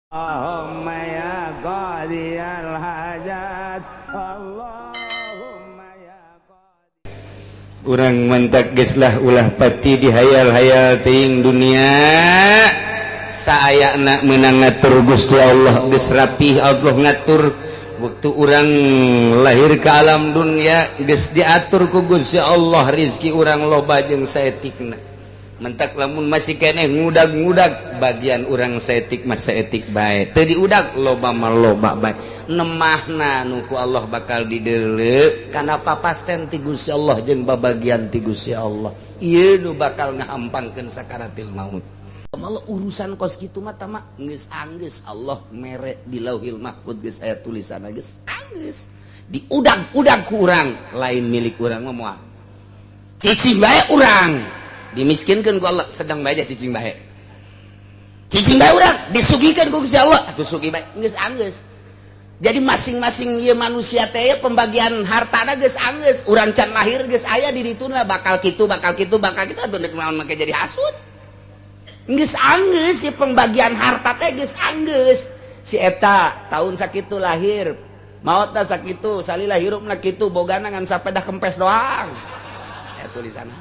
Allahumma ya qadiyal hajat, Allahumma ya qadi. Urang mentak geus lah ulah pati dihayal-hayal teuing dunia. Saayana meunang ngatur Gusti Allah geus rapih Allah ngatur. Waktu urang lahir ke alam dunia geus diatur ku Gusti Allah rizki urang loba jeung saetikna. Mentak lamun masih keneh ngudag-ngudag bagian urang saetik mah saetik bae. Teu diudag loba mah loba bae. Nemahna nu ku Allah bakal dideuleu kana papasten ti Gusti Allah jeung babagian ti Gusti Allah. Ieu nu bakal ngahampangkeun sakaratil maut. Allah urusan kos kitu mah tama geus anggeus Allah mere di Lauhil Mahfud geus aya tulisanna geus anggeus. Diudag-udag ku urang lain milik urang mah moal. Cicing bae urang dimiskinkan ku Allah sedang bae cicing bae. Cicing bae urang disugihkeun ku Gusti Allah atuh sugih bae geus anggeus. Jadi masing-masing ieu manusia teh pembagian hartana geus anggeus. Urang can lahir geus aya di dituna bakal kitu bakal kitu bakal kitu atuh deuk naon make jadi hasud. Geus anggeus si pembagian harta teh geus anggeus. Si eta tahun sakitu lahir, maotna sakitu, salila hirupna kitu, bogana ngan sapedah kempes doang. Saya tulisanna.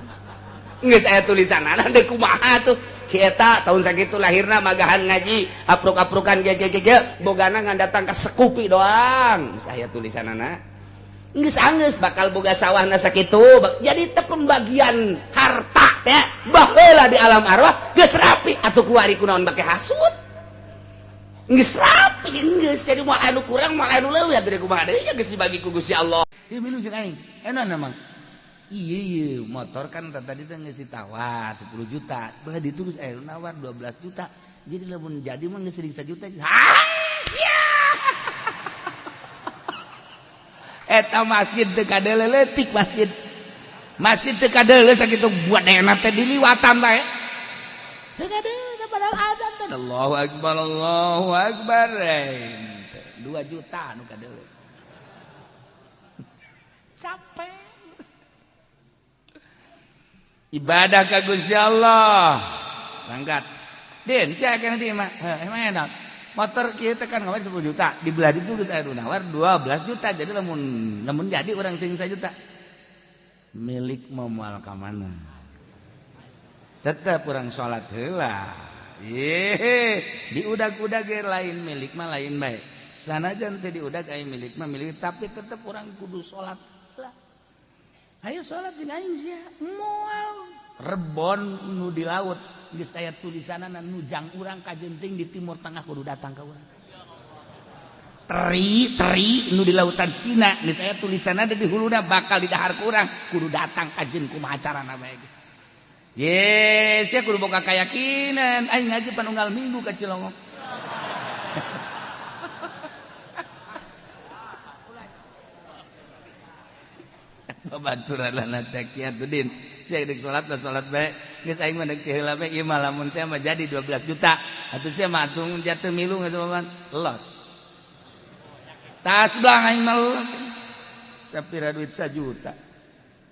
Geus aya tulisanna deuk kumaha tuh. Si eta tahun sakitu lahirna magahan ngaji, apruk-aprukan ge ge ge bogana ngan datang ka sekupi doang. Geus aya tulisanna. Geus anggeus bakal boga sawahna sakitu. Jadi teh pembagian harta teh baheula di alam arwah geus rapi atuh kuari kunaon bake hasud. Geus rapi geus jadi moal anu kurang moal anu leuwih atuh kumaha deui geus dibagi ku Gusti Allah. Ieu milu jeung aing. Enak emang. Iya iya motor kan tadi teh geus ditawar 10 juta. Belah ditu geus aya nawar 12 juta. Jadi lamun jadi mah geus 1 juta. Hah? Sia. Eta masjid teu kadeuleutik masjid. Masjid teu kadeuleu sakitu buat teh diliwatan bae. Teu kadeuleu padahal azan teh. Allahu akbar Allahu akbar. 2 juta nu kadeuleu. Capek. Ibadah ka Gusti Allah. Berangkat. Din, sia kana di mah. Emang enak. Motor kieu teh kan ngawar 10 juta, dibelah ditu geus aya nu nawar 12 juta. Jadi lamun lamun jadi urang sing 1 juta. Milik mau moal ka mana? Tetep urang salat heula. Ye, diudag-udag ge lain milik mah lain bae. Sanajan teu diudag aya milik mah milik, tapi tetep urang kudu salat heula. Ayo salat jeung aing sia. Moal rebon nu di laut geus aya tulisanana nu jang urang kajenting di Timur Tengah kudu datang ka urang. Teri teri nu di lautan Cina geus aya tulisanana di huluna bakal didahar ku urang kudu datang kajen kumaha carana bae ge. Ye, sia kudu boga kayakinan aing ngaji panunggal minggu ka Cilongok. Babaturan teh kiatuddin sia deuk salat lah salat bae geus aing mah deuk ti heula bae ieu mah lamun teh mah jadi 12 juta atuh sia mah atuh jatuh milu geus mah los tas belang aing mah los sapira duit 1 juta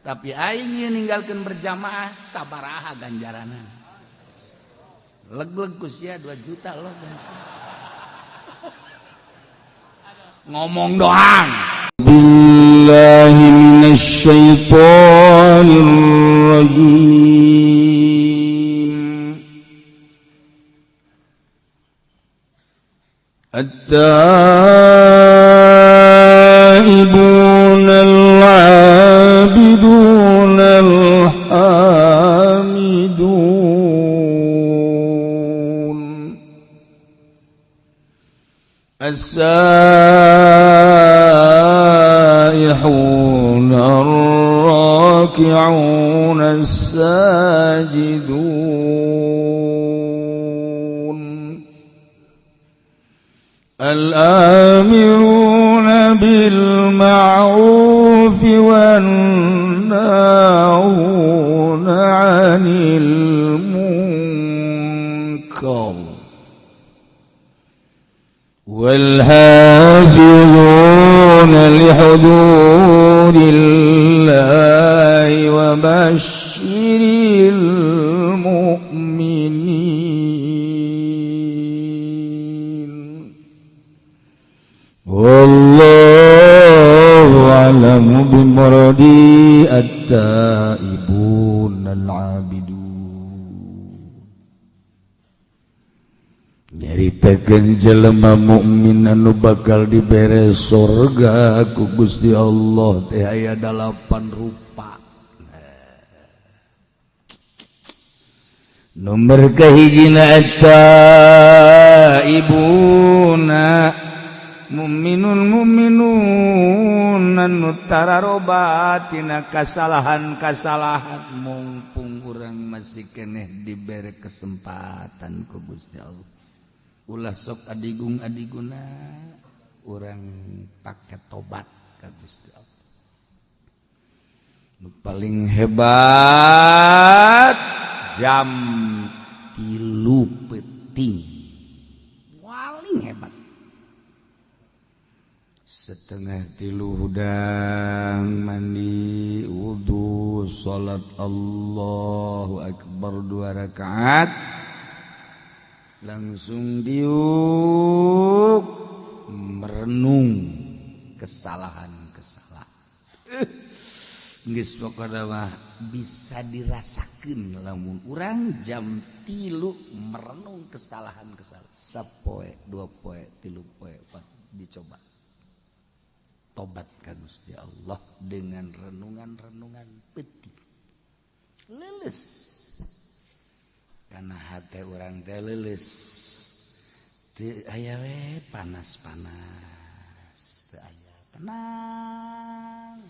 tapi aing ieu ninggalkeun berjamaah sabaraha ganjaranna leg-leg ku sia 2 juta los ngomong doang. Billahi minasyaitonir rajim. At-taibun al-abidun al-hamidun as-saihun ar-raki'un as-sajidun al-amirun bil-ma'ruf wan-nahun 'anil munkar والحافظون لحدود الله وبشر المؤمنين. Wallahu a'lamu bimuradi at-taibun al-abidun. Nyaritakeun jelema mukmin anu bakal dibere surga ku Gusti Allah teh aya 8 rupa. Nomor kahijina at-taibuna mu'minun mu'minun anu tararoba tina kasalahan-kasalahan mumpung urang masih keneh dibere kesempatan ku Gusti Allah. Ulah sok adigung adiguna urang pake tobat ka Gusti Allah. Nu paling hebat jam 3 peuting paling hebat. 2:30 hudang mandi wudu salat Allahu akbar 2 rakaat langsung diuk merenung kesalahan-kesalahan. Geus pokona mah bisa dirasakeun lamun urang jam 3 merenung kesalahan-kesalahan. Sapoe, 2 poe, 3 poe, 4 dicoba. Tobat ka Gusti Allah dengan renungan-renungan peuting. Leuleus. Karena hati orang teh leuleus. Teu aya we panas-panas, teu aya tenang.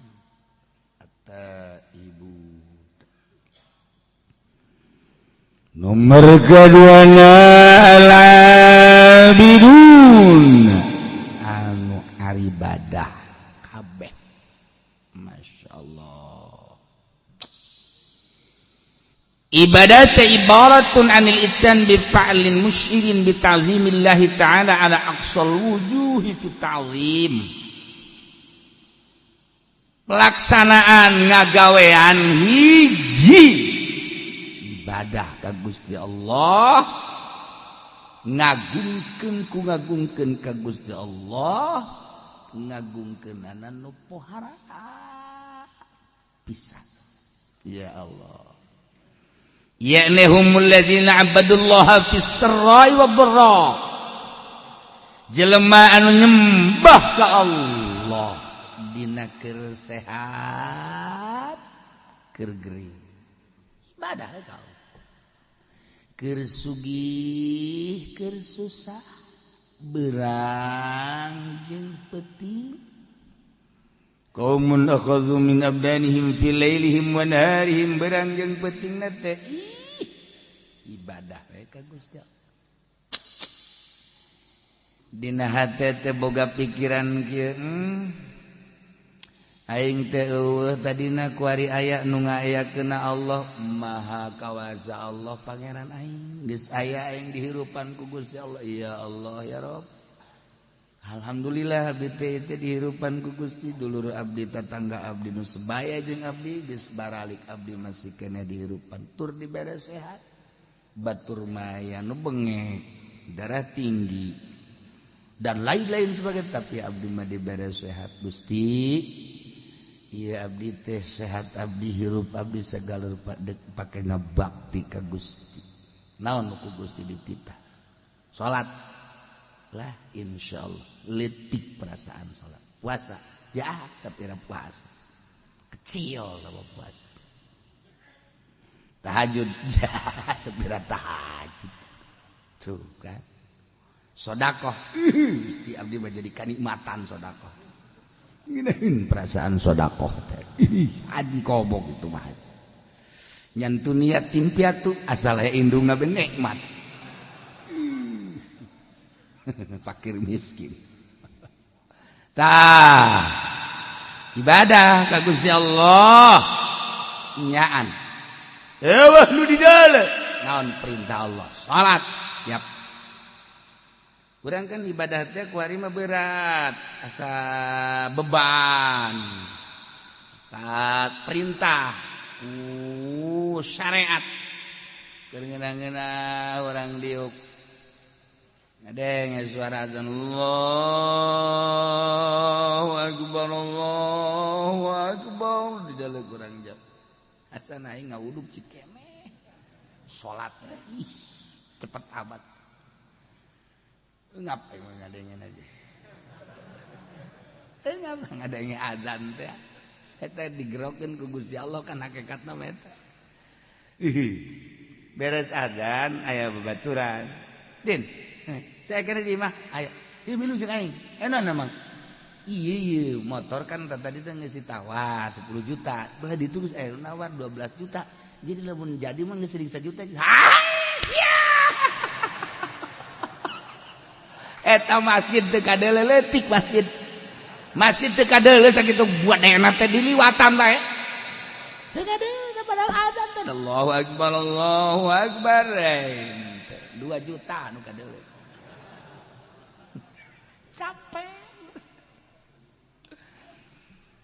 At-taibu. Nomor keduanya al-abidun anu aribadah kabeh. Masya Allah. Ibadah ibaratun anil itsan bi fa'lin musyirin bi ta'zimillahi ta'ala ala aqsal wujuhi fi ta'zim. Pelaksanaan ngagawean hiji ibadah ka Gusti Allah, ngagungkeun ku ngagungkeun ka Gusti Allah, ngagungkeunana nu pohara pisan. Ya Allah. Ya'nihumul ladzina abadullaha fis sarra'i wad dharra. Jelema anu nyembah ka Allah dina keur sehat keur gering ibadah ka Allah, keur sugih keur susah berang jeung peuting. Qaumun akhadhu min abdanihim fi lailihim wa naharihim, berang jeung peutingna teh ibadah we ka Gusti Allah. Dina hate teh boga pikiran kieu, aing teh eueuh tadina kuari aya nu ngayakeunna Allah Maha Kawasa Allah Pangeran aing, geus aya aing dihirupan ku Gusti Allah. Ya Allah ya Rabb, alhamdulillah abdi teh dihirupan ku Gusti, dulur abdi tatangga abdi nu sebaya jeung abdi geus baralik abdi masih keneh dihirupan tur dibere sehat. Batur maya nu bengek, darah tinggi dan lain-lain sebagainya, tapi abdi mah dibere sehat Gusti. Iya abdi teh sehat abdi hirup abdi segala rupa pake ngabakti ka Gusti. Naon ku Gusti dititah? Salat lah insyaallah letik perasaan salat. Puasa ya sapira puasa. Kecil sama puasa. Tahajud ya sapira tahajud. Tuh kan. Sedekah Gusti abdi mah jadi kanikmatan sedekah. Ngeunaheun perasaan sedekah teh. Haji kobok itu mah haji. Nyantu niat timpiatu asal aya indungna be nikmat. Fakir miskin. Tah ibadah ka Gusti Allah nyaan. Eueuh nu di deuleu naon perintah Allah? Salat siap. Urang kan ibadah teh kuari mah berat, asa beban. Taat perintah, syariat. Keur ngeunah-ngeunah urang diuk. Ngadenge suara azan Allahu Akbar di dalam kurang jam. Asa aing ngawuduk cikemeh. Salat ih cepet amat. Ngapain ngadengen aja. Ngapa ngadenge azan teh. Eta digerokeun ku Gusti Allah kan hakikatna mah eta. Beres azan aya babaturan. Din, saya kira di imah aya. Ieu milu jeung aing. Enak emang. Iya iya motor kan tadi teh geus ditawar 10 juta. Belah ditu geus aya nawar 12 juta. Jadi lamun jadi mah geus 1 juta. Hah? Eta masjid teu kadeleuletik masjid. Masjid teu kadeuleu sakitu buat enak teh diliwatan bae. Teu kadeuleu padahal azan teh. Allahu akbar Allahu akbar. 2 juta nu kadeuleu. Capek.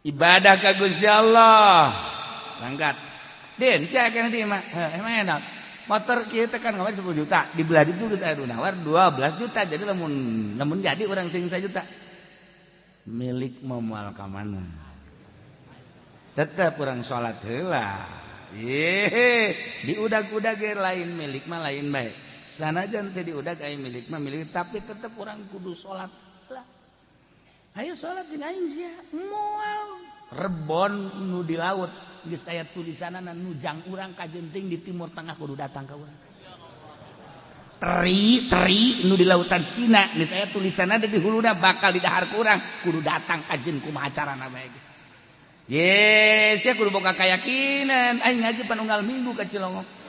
Ibadah ka Gusti Allah. Langgat. Din, sia kana di imah. Heuh, emang enak. Motor kieu teh kan ngawan 10 juta, dibelah ditu geus aya nu nawar 12 juta. Jadi lamun jadi urang sing 1 juta. Milik moal ka mana? Tetep urang salat heula. Ye, diudag-udag ge lain milik mah lain bae. Sanajan teu diudag aya milik mah milik, tapi tetep urang kudu salat lah. Ayo salat jeung aing sia. Moal rebon nu di laut geus aya tulisanana nu jang urang kajenting di Timur Tengah kudu datang ka urang. Teri nu di lautan Cina geus aya tulisanana di huluna bakal didahar ku urang kudu datang kajen kumaha carana bae. Ye, sia kudu boga kayakinan aing ngaji panunggal minggu ka Cilongok.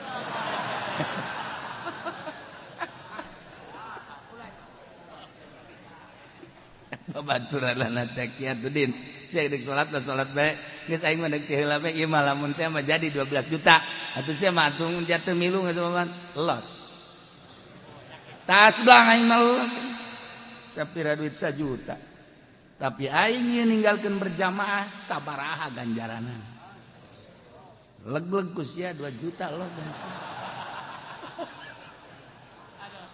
Babaturan lana teh kiatuddin. Sia deuk salat lah salat bae. Geus aing mah deuk ti heula bae ieu mah lamun teh mah jadi 12 juta. Atuh sia mah atuh jatuh milu geus mah los. Tas belang aing mah los. Sapira duit 1 juta. Tapi aing ieu ninggalkeun berjamaah sabaraha ganjaranna. Leg-leg ku sia 2 juta los.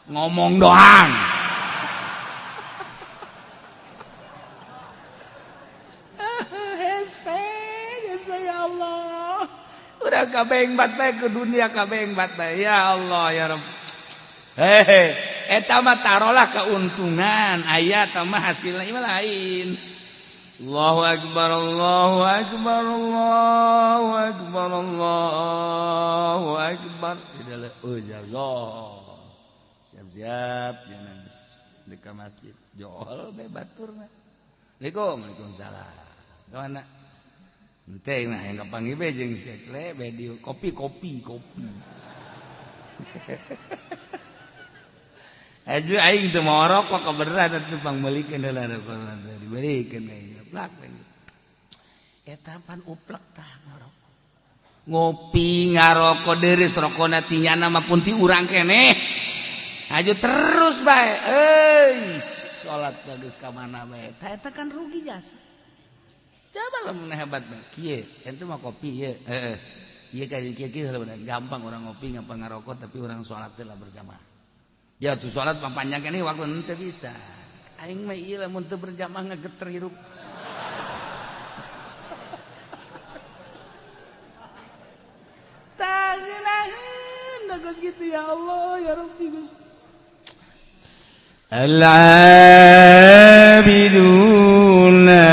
Ngomong doang. Udah kabeng bat bae ke dunia kabeng bat bae ya Allah ya Rabb. Hehe, eta mah tarolah keuntungan aya tah mah hasilna ieu lain. Allahu akbar Allahu akbar Allahu akbar Allahu akbar. Ijazah. Siap-siap jangan di ka masjid. Jol bae baturna. Assalamualaikum waalaikumsalam. Ka mana? Ente nah yang kapanggih be jeung si Cle be di kopi. Aju aing teu mau rokok kebeneran atuh pangmeulikeun heula dibelikeun aing plak. Eta pan uplek tah ngarokok. Ngopi ngarokok deureuh rokona ti nyana mah pun ti urang keneh. Aju terus bae. Euy, salat geus ka mana bae. Tah eta kan rugi jasa. Coba lamun hebat mah kieu, ente mah kopi ieu. Heeh. Ieu ka kieu kieu gampang orang ngopi ngapa ngarokok tapi orang salat teh lah berjamaah. Ya tuh salat mah panjang keneh waktu henteu bisa. Aing mah ieu lamun teu berjamaah ngageter hirup. Tah ngeunaheun geus kitu ya Allah ya Rabbi Gusti. Al-abiduna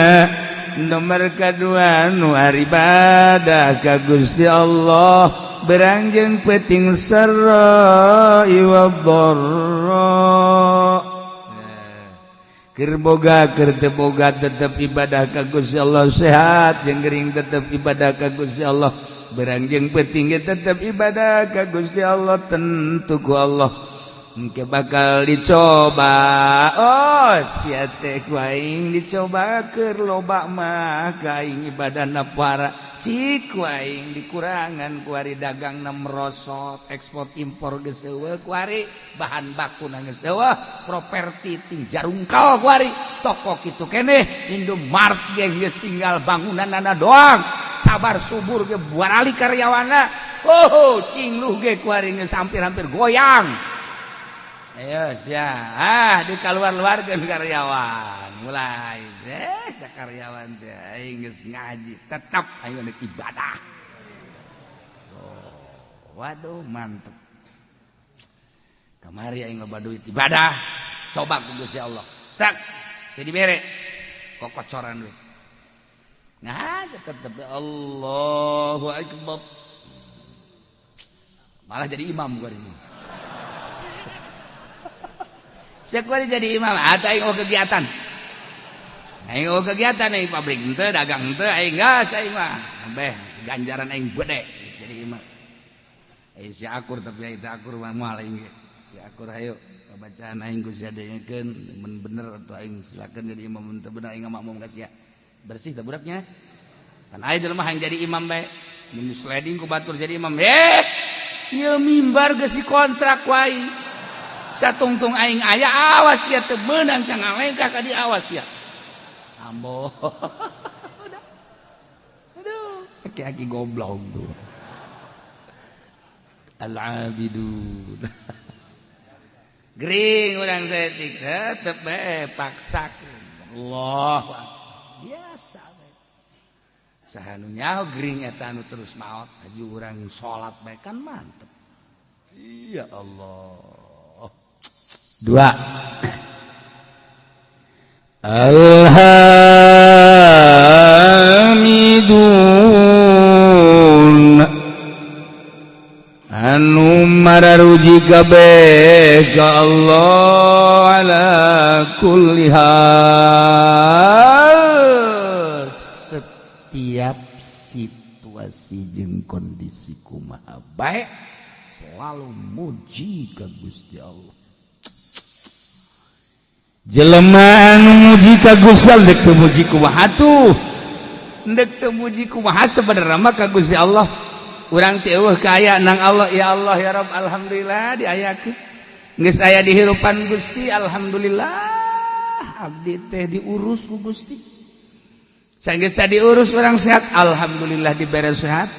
nomor kedua nu ibadah ka Gusti Allah berangjeng peting sarra wa dharra. Keur boga keur teu boga tetep ibadah ka Gusti Allah, sehat jeung gering tetep ibadah ka Gusti Allah, berangjeng peting ge tetep ibadah ka Gusti Allah, tentu ku Allah engke bakal dicoba. Oh sia teh ku aing dicoba keur loba mah ka aing ibadahna para cik ku aing dikurangan ku ari dagangna merosot, ekspor impor geus eueuh ku ari, bahan bakuna geus eueuh, properti ting jarungkal ku ari, toko kitu keneh Indomart ge geus tinggal bangunanana doang, sabar subur ge barali karyawanna, oh cingluh ge ku ari geus hampir-hampir goyang. Ayo sia, ah di keluar-luarkeun karyawan. Mulai cak karyawan teh aing geus ngaji, tetap aing rek ibadah. Oh, waduh mantep. Kamari aing loba duit ibadah. Coba ku Gusti Allah. Tak jadi bere kokocoran duit. Nah, tetep Allahu Akbar. Malah jadi imam gua ini. Siapa jadi imam? Atau aing kegiatan. Aing kegiatan aing pabrik henteu, dagang henteu, aing gas aing mah. Beh, ganjaran aing gede jadi imam. Aing si akur tapi aing teu akur mah moal aing ge. Si akur hayu bacaan aing ku sia dengekeun mun bener atau aing silakan jadi imam, mun teu bener aing makmum ka sia. Bersih teh budaknya. Kan aya jelema hayang jadi imam bae. Mun sliding ku batur jadi imam. Ieu mimbar geus dikontrak wae. Satungtung aing aya awas ya teu meunang sangalengkah ka di awas ya. Ambo. Udah. Aduh, aki-aki goblok tuh. Al-abidun. Gering urang saeutik tetep bae paksakeun. Allah biasa bae. Saha nu nyaho gering eta anu terus maot aju urang salat bae kan mantep. Ya Allah. Dua. Alhamidun anu mararuji kabeh ka Allah ala kulli hal, setiap situasi jeung kondisi kumaha bae selalu muji ka Gusti Allah. Jelema anu muji ka Gusti Allah dek teu muji kumaha tuh, dek teu muji kumaha sebenarnya mah ka Gusti Allah. Urang teh eueuh kaya nang Allah, ya Allah ya Rabb, alhamdulillah diayakeun geus aya di hirupan Gusti, alhamdulillah abdi teh diurus ku Gusti. Sanggeus diurus urang sehat, alhamdulillah dibere sehat.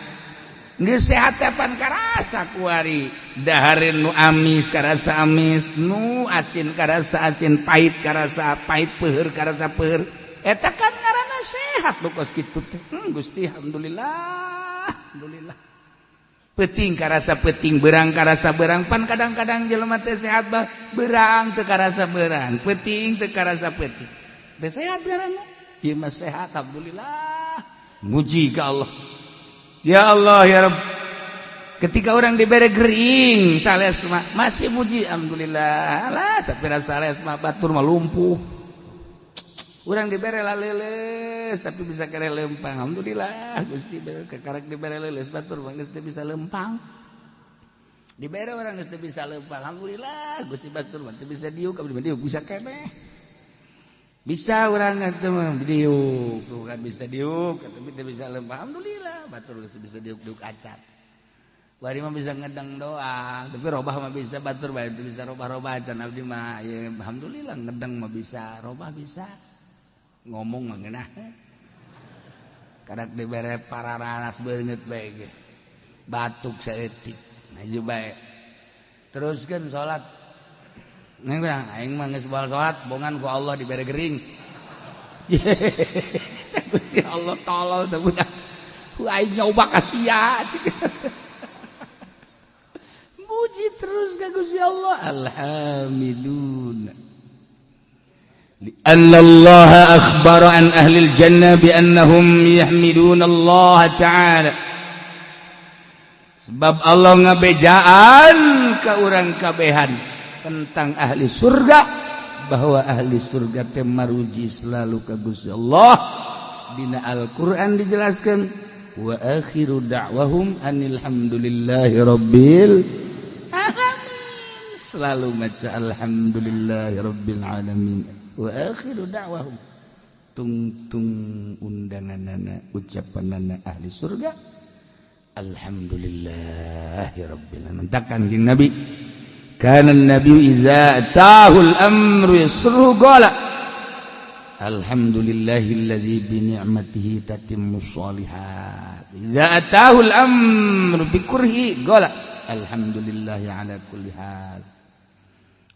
Geus sehat teh pan karasa kuari dahareun nu amis karasa amis, nu asin karasa asin, pahit karasa pahit, peuheur karasa peuheur. Eta kan ngaranna sehat nu kos kitu teh. Gusti alhamdulillah, alhamdulillah. Peting karasa peting, berang karasa berang. Pan kadang-kadang jelema teh sehat bah berang teu karasa berang, peting teu karasa peting. Teh sehat ngaranna. Ieu mah sehat alhamdulillah. Muji ka Allah. Ya Allah ya Rabb. Ketika orang diberi gering sales mah masih muji alhamdulillah. Alah sapira sales mah batur mah lumpuh. Urang dibere laleles tapi bisa kere lempang. Alhamdulillah Gusti kekarek dibere leuleus batur mah geus teu bisa lempang. Dibere urang geus teu bisa lempang. Alhamdulillah Gusti batur mah teu bisa diuk, abdi mah diuk bisa keneh. Bisa urang teh mah diuk, tuh kan bisa diuk tapi teu bisa lempang. Alhamdulillah batur geus bisa diuk-diuk acan. Bari mah bisa ngedeng doang, tapi robah mah bisa batur bae teu bisa robah-robah acan abdi mah. Ya alhamdulillah ngedeng mah bisa, robah bisa. Ngomong mah ngeunah. Kadak dibere pararanas beungeut bae ge. Batuk saeutik, maju bae. Teruskeun salat. Neng bilang, aing mah geus baal salat, bongan ku Allah dibere gering. Gusti Allah tolol teh budak. Ku aing nyoba ka sia. Muji terus ka Gusti Allah. Alhamdulillah. لأن الله أخبر عن أهل الجنة بأنهم يحمدون الله تعالى. Sebab Allah ngabejaan ke urang kabehan tentang ahli surga bahwa ahli surga teh maruji selalu ka Gusti Allah. Dina Al-Qur'an dijelaskan wa akhiru da'wahum anil hamdulillahi rabbil alamin. Selalu maca alhamdulillahi rabbil alamin. Wa akhiru da'wahum, tungtung undanganana ucapanana ahli surga alhamdulillahi rabbil alamin. Takkan jeung Nabi kana nabi idza atahul amru yasruhu qala alhamdulillahilladzi bi ni'matihi tatimmus sholihat. Idza atahul amru bi kurhi qala alhamdulillahi ala kulli hal.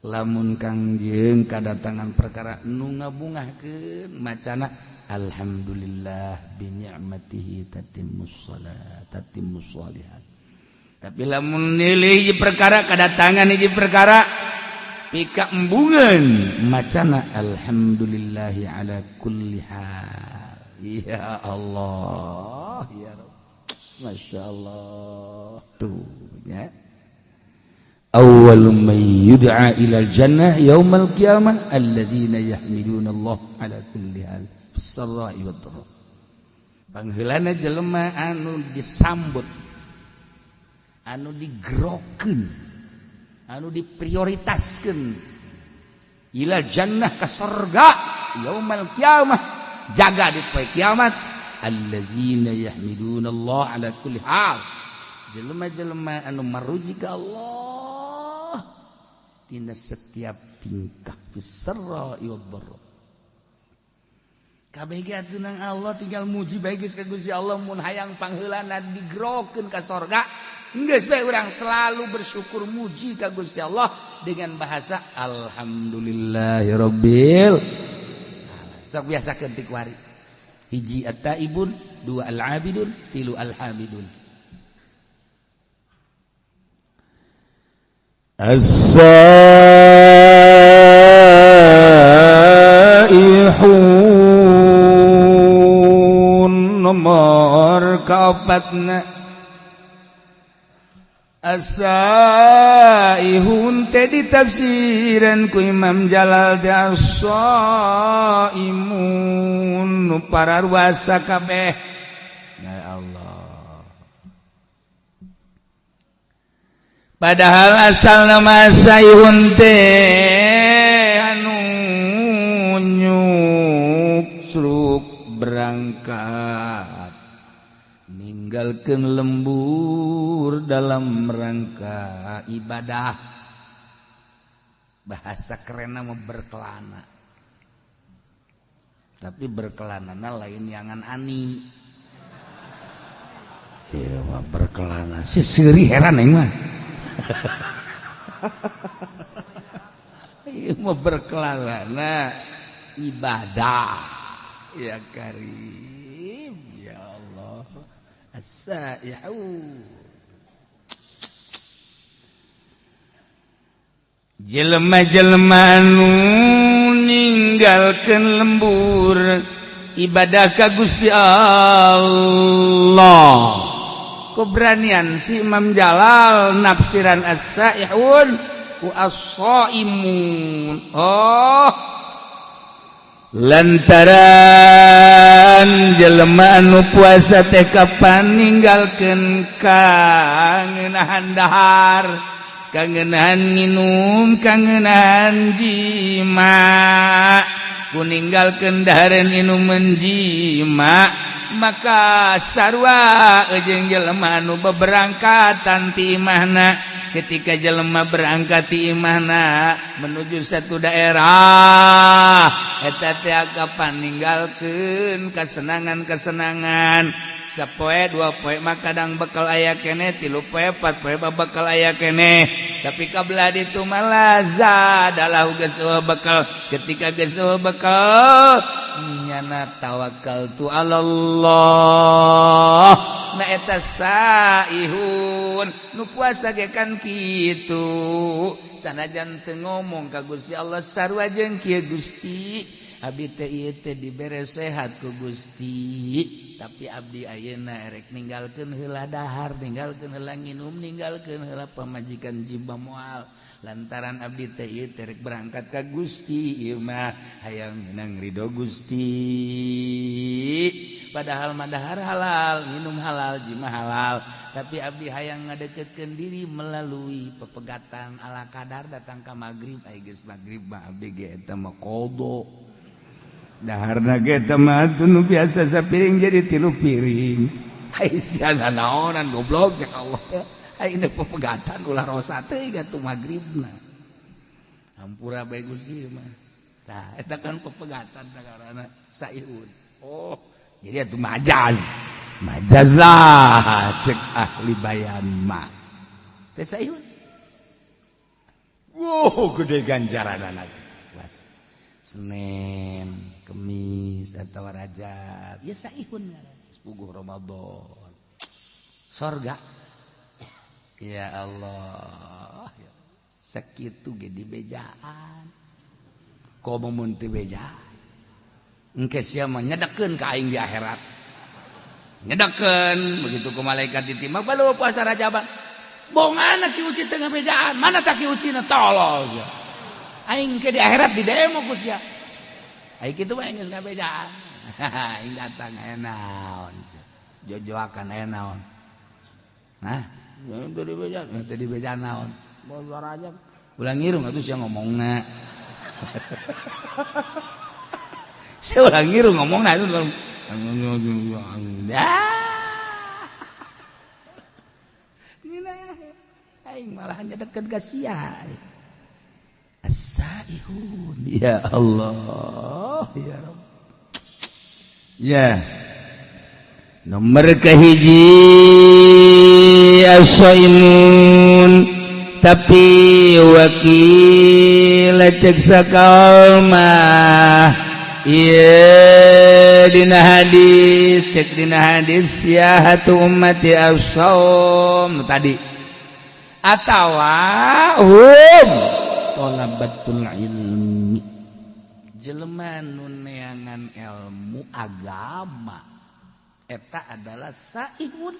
Lamun Kangjeng kadatangan perkara nu ngabungahkeun macana alhamdulillah bi ni'matihi tatimmus shalat tatimmus shalihat. Tapi lamun nilai hiji perkara kadatangan hiji perkara pika embungan macana alhamdulillahi ala kulli hal. Ya Allah, ya Rabb, Masya Allah tuh ya. Awwalu man yud'a ila jannah yaumal qiyamah alladzina yahmiduna Allah ala kulli hal fis sarra'i wad dharra. Pangheulana jelema anu disambut, anu digerokeun, anu diprioritaskeun ila jannah ka sorga yaumal qiyamah, jaga di poe kiamat, alladzina yahmiduna Allah ala kulli hal, jelema-jelema anu maruji ka Allah tina setiap tingkah fis sarra'i wad dharra. Kabeh ge atuh nang Allah, tinggal muji bae geus ka Gusti Allah. Mun hayang pangheulana digerokeun ka sorga, geus bae urang selalu bersyukur muji ka Gusti Allah dengan bahasa alhamdulillahirabbil. Sok biasakeun ti kuari. Hiji at-taibun, dua al-abidun, tilu al-hamidun. As-saihun nomor kaopatna. As-saihun teh ditafsiran ku Imam Jalal teh as-saimun nu pararuasa kabeh. Ya Allah. Padahal asal nama saihun teh anu nyuksruk berangkat ninggalkeun lembur dalam rangka ibadah. Bahasa kerenna mah berkelana, tapi berkelanana lain yangan ani. Ieu mah berkelana si seuri heran aing mah. Ieu mah berkelana ibadah. Ya Karim, ya Allah. As-saihu jelema-jelema nu ninggalkeun lembur ibadah ka Gusti Allah. Keberanian si Imam Jalal nafsiran as-saihun ku as-saimun. Oh, lantaran jelema anu puasa teh kapan ninggalkeun kangenahan dahar, kangenahan nginum, kangenahan jima. Ku ninggalkeun dahareun inuman jima, maka sarua jeung jelema anu beberangkatan ti imahna. Ketika jelema berangkat ti imahna menuju satu daerah, eta teh kapan ninggalkeun kesenangan-kesenangan. Sapoe dua poe mah kadang bekal aya keneh, tilu poe empat poe mah bekal aya keneh, tapi kabelah ditu mah lazadalah geus bekal. Ketika geus bekal nyana tawakal tu alallah. Na eta saihun nu puasa ge kan kitu, sanajan teu ngomong ka Gusti Allah sarua jeung kieu, Gusti abdi teh ieu teh dibere sehat ku Gusti, tapi abdi ayeuna erek ninggalkeun heula dahar, ninggalkeun heula nginum, ninggalkeun heula pamajikan jiba moal, lantaran abdi teh ieu teh rek berangkat ka Gusti, ieu mah hayang meunang ridho Gusti. Padahal mah dahar halal, minum halal, jima halal, tapi abdi hayang ngadeketkeun diri melalui pepegatan ala kadar. Datang ka magrib, ai geus magrib mah abdi ge eta mah qada Daharna ge eta mah nu biasa sapiring jadi tilu piring. Ai sia naonan goblok cek Allah. Ai ini pepegatan ulah rosa teh atuh magribna. Hampura bae Gusti mah. Tah eta kan pepegatan karana saihun. Oh, jadi atuh majaz. Majaz lah cek ahli bayan mah. Teh saihun. Wow, gede ganjaran anak. Puasa Senin, Kemis atau Rajab. Ya saihun puguh Ramadan. Sorga. Ya Allah. Sakitu ge dibejaan. Komo mun teu bejaan. Engke sia mah nyedekeun ka aing di akhirat. Nyedekeun begitu ku malaikat ditimbang balu puasa Rajaban. Bongana ki uci teu ngabejaan, mana tak ki ucina tolol sia. Aing ke di akhirat di demo ku sia. Aing kitu mah geus ngabejaan. Aing datang aya naon sia. Jojoakan aya naon. Nah, teu dibejaan, teu dibejaan naon. Puasa Rajab. Ulah ngirung atuh sia ngomongna. Saya ulah ngiru ngomong nah itu. Aing malah nyedeket ka sia. As-saihun. Ya Allah, ya Rabb. Ya. Nomor kahiji as-saimun tapi wakil cek sakalmah. Iya dina hadis cek dina hadis siyahatu ummati as-shaum tadi atawa hum talabatul ilmi jelema nu neangan ilmu agama eta adalah saihun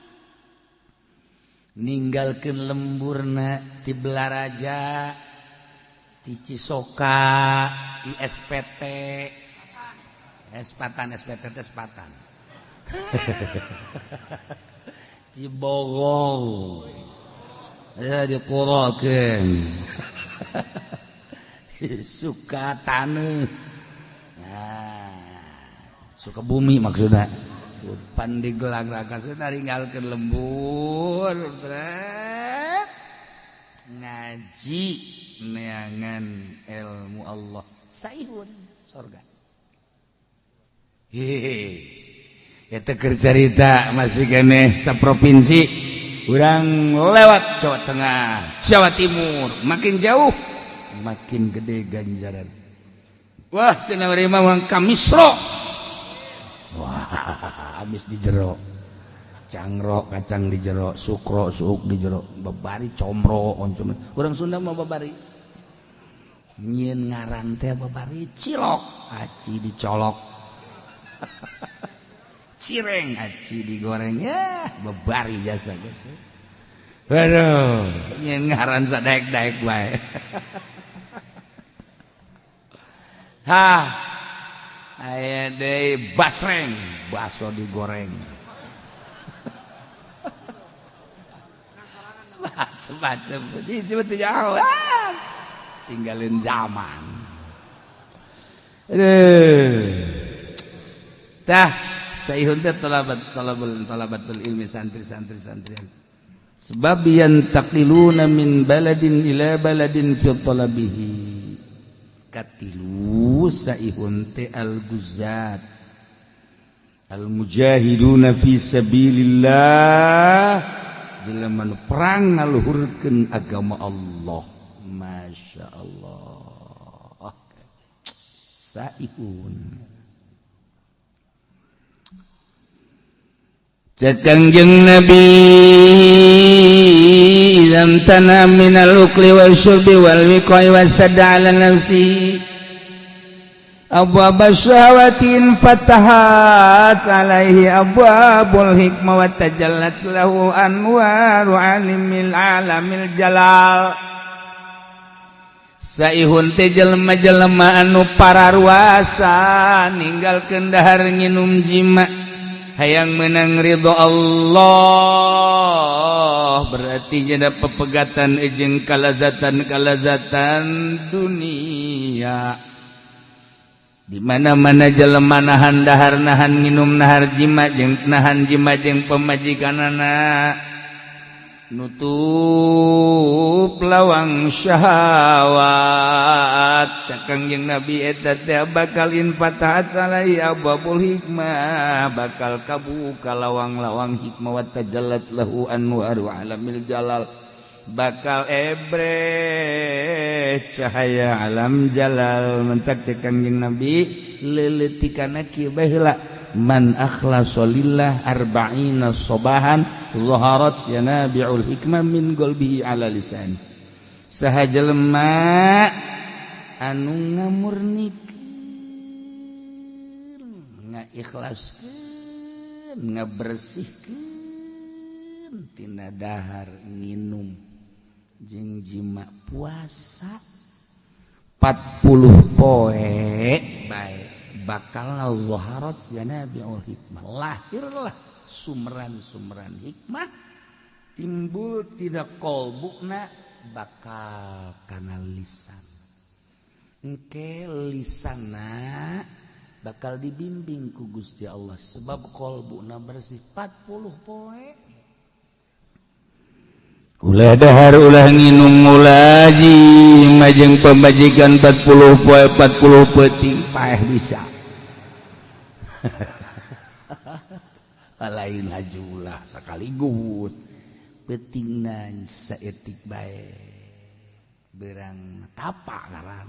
ninggalkeun lemburna ti Belaraja ti Cisoka ti SPT Espatan, SPT Espatan. Di Bogor. Ya dikurakeun. Suka taneuh. Nah, suka bumi maksudna. Pan digelang raka ninggalkeun lembur, trek. Ngaji neangan ilmu Allah. Saihun sorga. Hehehe, eta keur carita masih keneh saprovinsi urang lewat Jawa Tengah, Jawa Timur, makin jauh makin gede ganjaran. Wah, cenah urang mah ka Misro. Wah, habis di jero. Cangro kacang di jero, sukro suuk di jero, babari comro oncom. Urang Sunda mah babari. Nyieun ngaran teh babari cilok, aci dicolok. Cireng aci digoreng ya bebari jasa guys. Waduh, nyen ngaran sadaek-daek bae. Hah. Aya deui basreng, baso digoreng. Macem-macem. Disebut jauh. Tinggalin zaman. Aduh. Tah saihun teh talabatul ilmi santri-santri santrian. Sebab yantaqiluna min baladin ila baladin fi talabihi. Katilu saihun teh al-guzat. Al-mujahiduna fi sabilillah. Jelema nu perang ngaluhurkeun agama Allah. Masya Allah. Saihun. Cek Kangjeng Nabi idam tana minal ukli wal syurbi wal wiqai wasadda ala nafsi abwab syahawatin fatahat alaihi abwabul hikmah wa tajallat lahu anwaru alimil alamil jalal. Saihun teh jelema-jelema anu pararuasa ninggalkeun dahar nginum jima hayang menang ridho Allah, berarti jadi pepegatan jeung kalazatan-kalazatan dunia. Di mana-mana jelema nahan dahar nahan nginum nahar jima jeung nahan jima jeung pemajikanana nutup lawang syahwat. Cek Kangjeng Nabi eta teh bakal infatahat alaihi abwabul hikmah, bakal kabuka lawang-lawang hikmah wa tajallat lahu anwaru alamil jalal, Bakal ebre cahaya alam jalal. Mentak cek Kangjeng Nabi leuleutikanna kieu bae heula, man akhlasa lillah arba'ina sobahan zaharat yanabi'ul hikmah min qalbihi ala lisan. Saha jelema anu ngamurnikeun, ngaikhlaskeun, ngabersihkeun tina dahar, nginum jeung jima, puasa 40 poe bae, bakal zaharat yanabi'ul hikmah, lahirlah sumran-sumran hikmah timbul tina kolbuna bakal kana lisan. Engke lisana bakal dibimbing ku Gusti Allah sebab kolbuna bersih 40 poe. Ulah dahar, ulah nginum, ulah jima jeung pamajikan 40 poe 40 peuting, paeh bisa. Lain hajulah sekaligus, peutingna saeutik bae, berang tapa ngaran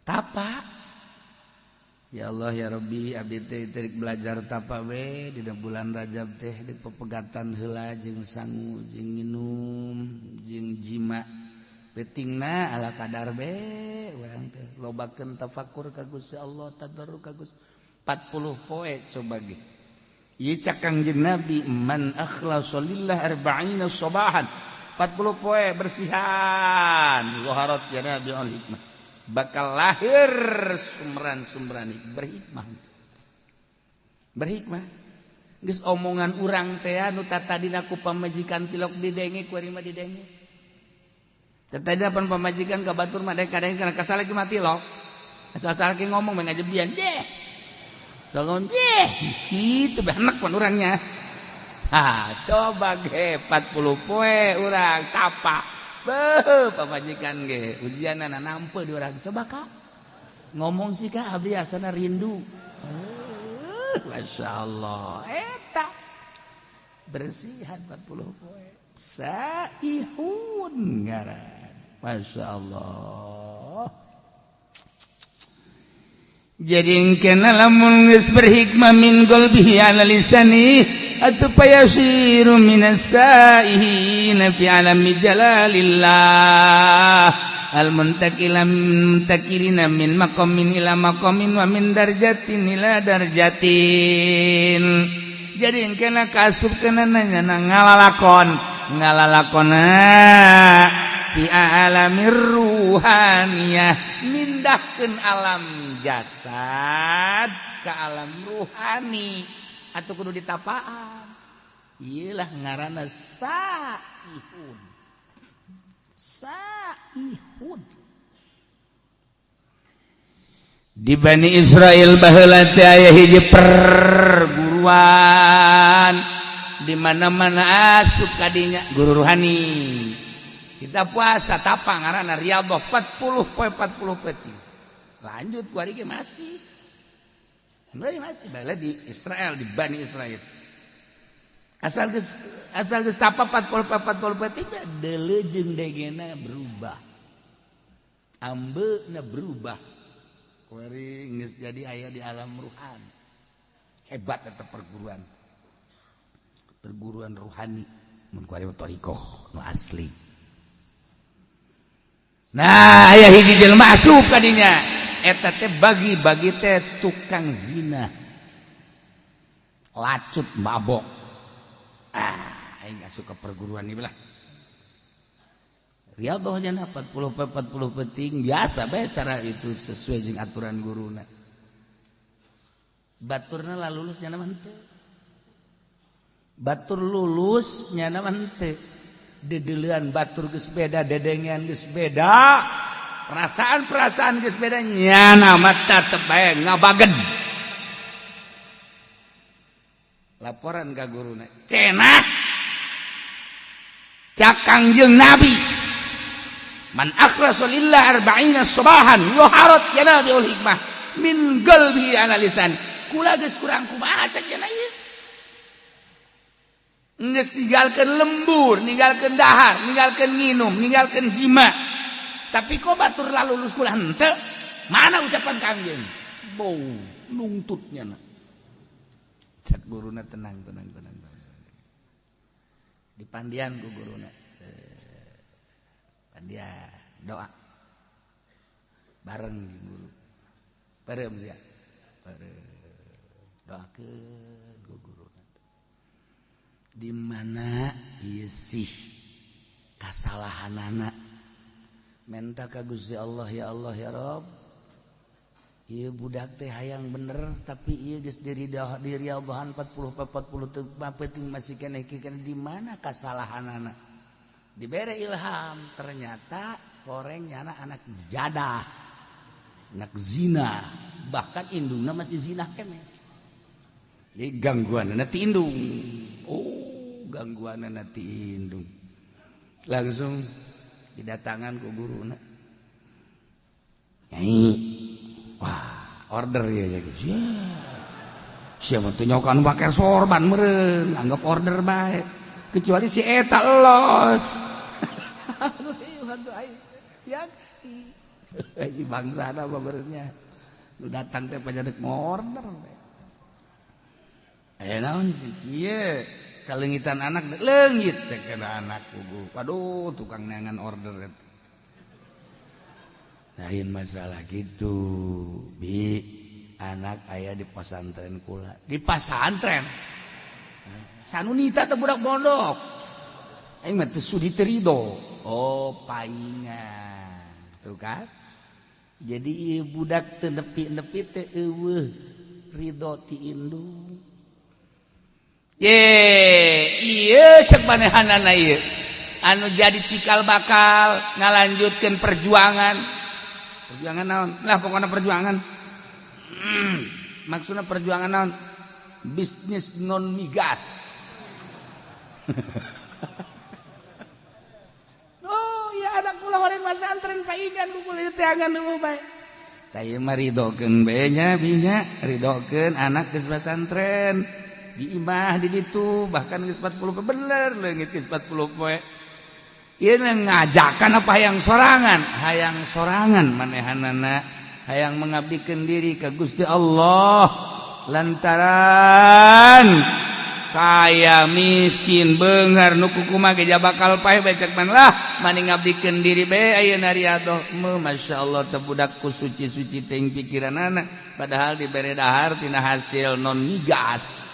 tapa. Ya Allah ya Rabbi, abdi teh terik belajar tapa we dina bulan Rajab teh, di pepegatan heula jeung sangu jeung nginum jeung jima, peutingna ala kadar be. Urang teh lobakeun tafakur ka Gusti Allah, tadarru ka Gusti 40 poe. Coba ge ieu cak Kangjeng Nabi, man akhlasa lillah arba'ina sabahan, 40 poe bersihan, zaharat yanabi'ul hikmah, bakal lahir sumran-sumran berhikmah. Berhikmah geus omongan urang teh anu tatadina ku pamajikan tilok didenge, ku ari mah didenge. Tatadina pan pamajikan ka batur mah kadang kana kasal lagi mah tilok, asal-asal ge ngomong mah ngajebian deh, salon deh kitu behenek pan urangnya. Ha, coba ge 40 poe urang tapa. Beuh, pamajikan ge ujianana nampe di urang. Coba kak ngomong sih kak, abdi asana rindu. Masya Allah, eta bersihan 40 poe saihun ngaran. Masya Allah. Jadi kena lamun geus berhikmah min qalbihi ala lisani atau payasiru minas saihina fi alami jalalillah al muntakila muntakirina min maqamin ila maqamin wa min darjatin ila darjatin. Jadi kena kasup kena nanya ngalalakon ngalalakona fi alamir ruhaniyah, mindahkeun alam jasad ke alam ruhani atau kudu ditapaan. Iyalah ngaranna saihun. Saihun. Di Bani Israel baheula teh aya hiji perguruan, di mana-mana asup kadinya guru ruhani. Kita puasa tapa ngaranna riyadhah 40 poe 40 peuting. Lanjut ku ari ge masih. Masih baheula di Israel, di Bani Israel. Asal geus tapa 40 40 peuting, deuleu jeung degena berubah. Ambeuna berubah. Kuari geus jadi aya di alam ruhan. Hebat eta perguruan. Perguruan ruhani mun kuari thariqah nu asli. Nah, aya hiji jelema asup ka dinya. Eta teh bagi-bagi teh tukang zina, lacut, mabok. Ah, aing asup ka perguruan ieu lah. Riyadhah nya 40 40 peuting biasa bae, cara itu sesuai jeung aturan guruna. Baturna lah lulus nya mah henteu. Batur lulus nya mah henteu. Dedeulean batur geus beda, dedengean geus beda, perasaan-perasaan geus beda, nyana mah tetep bae ngabagen. Laporan ka guruna, cenah cak Kangjeng Nabi, man akhlasa lillah arba'ina sabahan yuharat yanabiul hikmah min qalbi ala lisan. Kula geus kurang kumaha cak cenah ieu. Geus ninggalkeun lembur, ninggalkeun dahar, ninggalkeun nginum, ninggalkeun zina. Tapi kok batur lalulus kula henteu? Mana ucapan Kangjeng? Bau nungtutnya na. Cek guruna, tenang, tenang, tenang, tenang. Dipandian ku guruna. Pandian doa. Bareng guru. Bareng sia. Bareng. Doakeun ku guruna. Di mana ieu sih kasalahanana? Menta ka Gusti Allah, ya Allah, ya Rob. Ieu budak teh hayang bener, tapi ieu geus diri diri Allahan 40 40 teu penting, masih keneh keneh, di mana kasalahanana? Dibere ilham, ternyata koreng nyana anak jadah, anak zina, bahkan indungna masih zina keneh. Jadi gangguan ti indung. Oh, gangguan ti indung. Langsung didatangan ku guruna. Nyai, wah, order ya jadi. Siapa tuh nyokan pakai sorban meren, anggap order baik. Kecuali si eta los. Yaksi. Bangsa apa benernya. Lu datang teh pajadak mau order. Eh, naon sih? Ieu kalengitan anak, leungit cek anak kubu. Waduh, tukang neangan order eta. Lain masalah gitu. Bi, anak aya di pesantren kula. Di pesantren. Sanunita teh budak pondok. Aing mah teu sudi teu ridho. Oh, paingan. Tuh kan? Jadi ieu budak teu nepi-nepi teh eueuh ridho ti indung. Ye, iya cek manehanana ieu. Anu jadi cikal bakal ngalanjutkeun perjuangan. Perjuangan naon? Lah, pokoknya perjuangan. Maksudnya perjuangan naon? Bisnis non migas. Oh, ya anak kula horeng pesantren paingan ku kula teangan nu bae. Tah ieu mah ridokeun bae nya binya, ridokeun anak geus pesantren. Di imah di ditu bahkan geus 40 poe, bener leungit geus 40 poe. Ieu ngajakan apa hayang sorangan? Hayang sorangan manehanana, hayang mengabdikeun diri ka Gusti Allah lantaran kaya miskin beunghar nu kukumaha ge bakal paeh bae, cek man lah mani ngabdikeun diri bae ayeuna riadoh. Masyaallah teh budak ku suci-suci teuing pikiranana, padahal dibere dahar tina hasil non migas.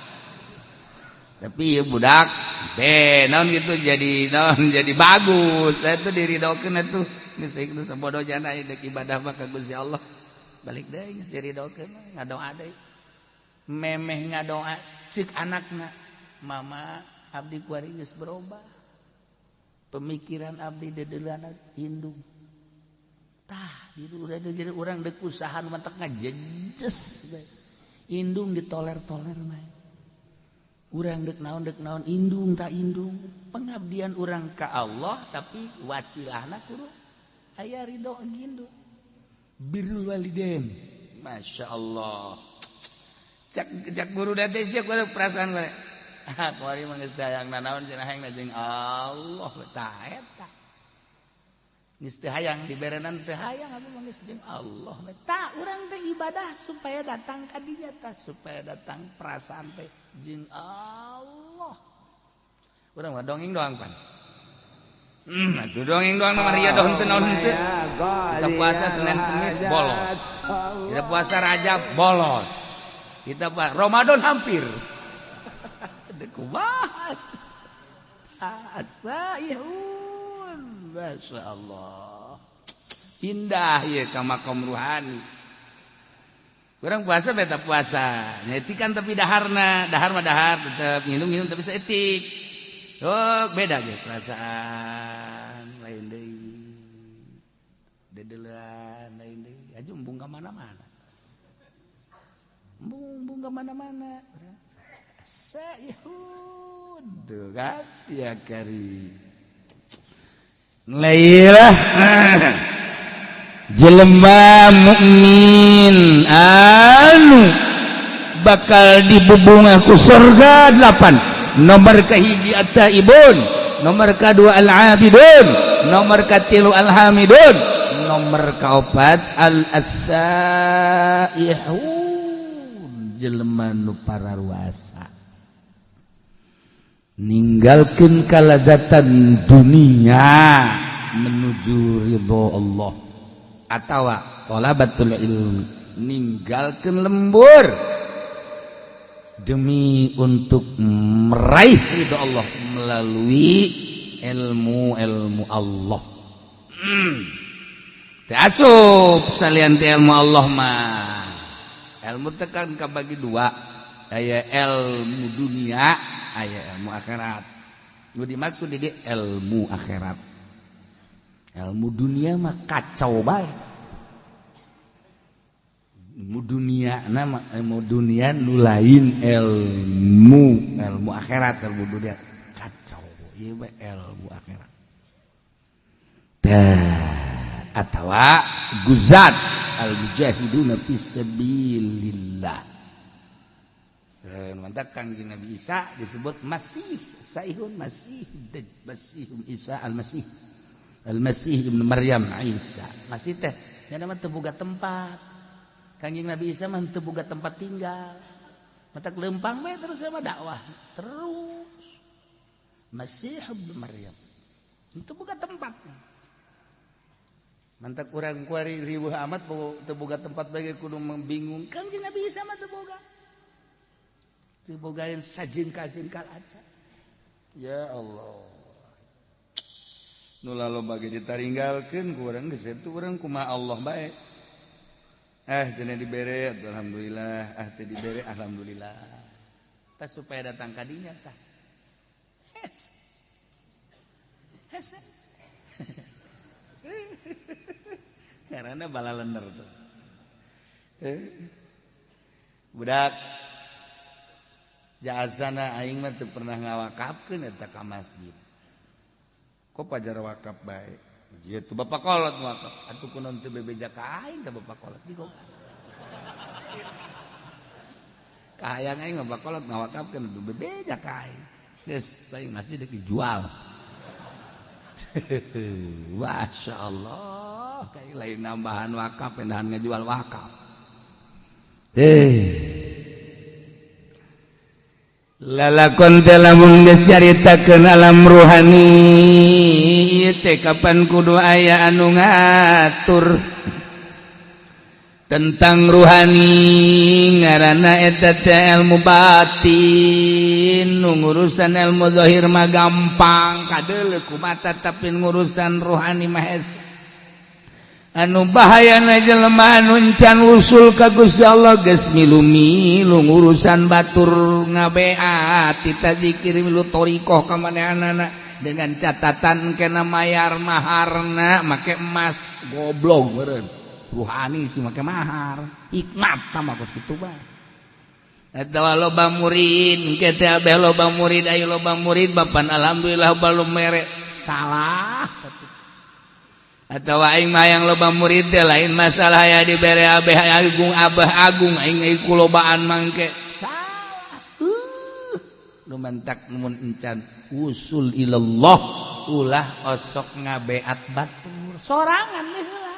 Tapi ya budak be naon gitu jadi naon, jadi bagus saya tuh diridokeun atuh geus itu sabodo jana deuk ibadah mah ka Gusti Allah balik deui geus diridokeun, ngadoa deui, memeh ngadoa cek anakna, mama, abdi kuari geus berubah pemikiran abdi, dedeulana indung. Tah itu udah jadi urang deuk usaha nu matak ngajejes bae, indung ditoler-toler bae. Urang dek naon, dek naon, indung tak indung pengabdian urang ka Allah, tapi wasilahna kudu aya ridho indung, birrul walidain. Masya Allah, cek cek guru date sia kudu perasaan gue, ah, kuari mah geus hayang nanaon cenah, hayang jeung Allah tah eta geus teu hayang diberenan, teu hayang abdi mah geus jeung Allah. Tah urang teh ibadah supaya datang ka dinya tah, supaya datang perasaan teh jeung Allah. Urang mah dongeng doang pan. Atuh dongeng doang mah riadoh henteu naon henteu. Kita puasa Senin Kamis bolos. Kita puasa Rajab bolos. Kita puasa Ramadan hampir. Dek kumaha? Asa ihun. Masya Allah. Indah ya ka makom ruhani. Kurang puasa beta puasa. Nyetikan tapi daharna, dahar mah dahar tetep, minum-minum tapi seetik. Oh, beda ge perasaan lain deui. Dedelan lain deui. Aju embung ka mana-mana. Embung ka mana-mana. Saihun tuh kan ya kari. Lailah jelema mukmin anu bakal dibubungah ku surga delapan. Nomor kahiji at-taibun, nomor kedua al-abidun, nomor katilu al-hamidun, nomor kaopat al-asaihun, jelema nu pararuasa ninggalkeun kalazatan dunia menuju ridho Allah, atawa thalabatul ilmi ninggalkeun lembur demi untuk meraih ridho Allah melalui ilmu-ilmu Allah. Teu asup salian ti ilmu Allah mah. Ilmu teh kan kabagi dua, aya ilmu dunia, aya ilmu akhirat. Nu dimaksud di dieu ilmu akhirat. Ilmu dunia mah kacau bae. Ilmu dunia nama ilmu dunia nu lain ilmu ilmu akhirat, ilmu dunia kacau ieu bae ilmu akhirat. Tah, atawa guzat al-mujahiduna fisabilillah. Mantap Kangjeng Nabi Isa disebut Masih, Saihun Masih, Masih Isa Al-Masih. Al-Masih Ibnu Maryam Isa. Masih teh nya mah teu boga tempat. Kangjeng Nabi Isa mah teu boga tempat tinggal. Matak lempang bae terus sama dakwah terus. Masih Ibnu Maryam. Teu boga tempat. Mantak kurang kuari riweuh amat teu boga tempat bae kudu bingung. Kangjeng Nabi Isa mah teu boga. Teu bogaeun sajengkal-jengkal aja. Ya Allah. Nu laloba ge ditaringgalkeun ku urang geus eta urang kumaha Allah bae. Cenah dibere alhamdulillah, ah teu dibere alhamdulillah. Tah supaya datang ka dinya tah. Hes. Hes. Karena balalender tuh. Budak jasana aing mah teu pernah ngawakafkeun eta ka masjid. Kok pajar wakaf bae? Ieu tuh bapak kolot wakaf. Atuh kunaon teu bebeja ka aing teh bapak kolot jigong. Kahayang aing mah bapak kolot ngawakafkeun atuh bebeja ka aing. Geus aing masjid deuk dijual. Masya Allah, kayak lain nambahan wakaf, pindahan ngejual wakaf. Lalakon teh lamun geus caritakeun alam ruhani ieu teh kapan kudu aya anu ngatur tentang ruhani, ngaranna eta teh ilmu batin. Nu ngurusan ilmu zahir mah gampang kadeuleu ku mata, tapi ngurusan ruhani mah hese. Anu bahayana jelema anu can usul ka Gusti Allah geus milu-milu ngurusan batur ngabeat tita zikir milu thoriqoh ka manehanana dengan catatan kena mayar maharna make emas. Goblok meureun ruhani sih make mahar hikmat mah kos kitu bae. Eta loba murid ke teh abeh loba murid ayo loba murid bapan alhamdulillah balum mere salah. Atau aing mah yang loba murid teh lain masalah ya dibere abeh agung abah agung aing ku lobaan mangke salah. Nu mantak mun encan usul ilallah ulah osok ngabeat batur sorangan heula.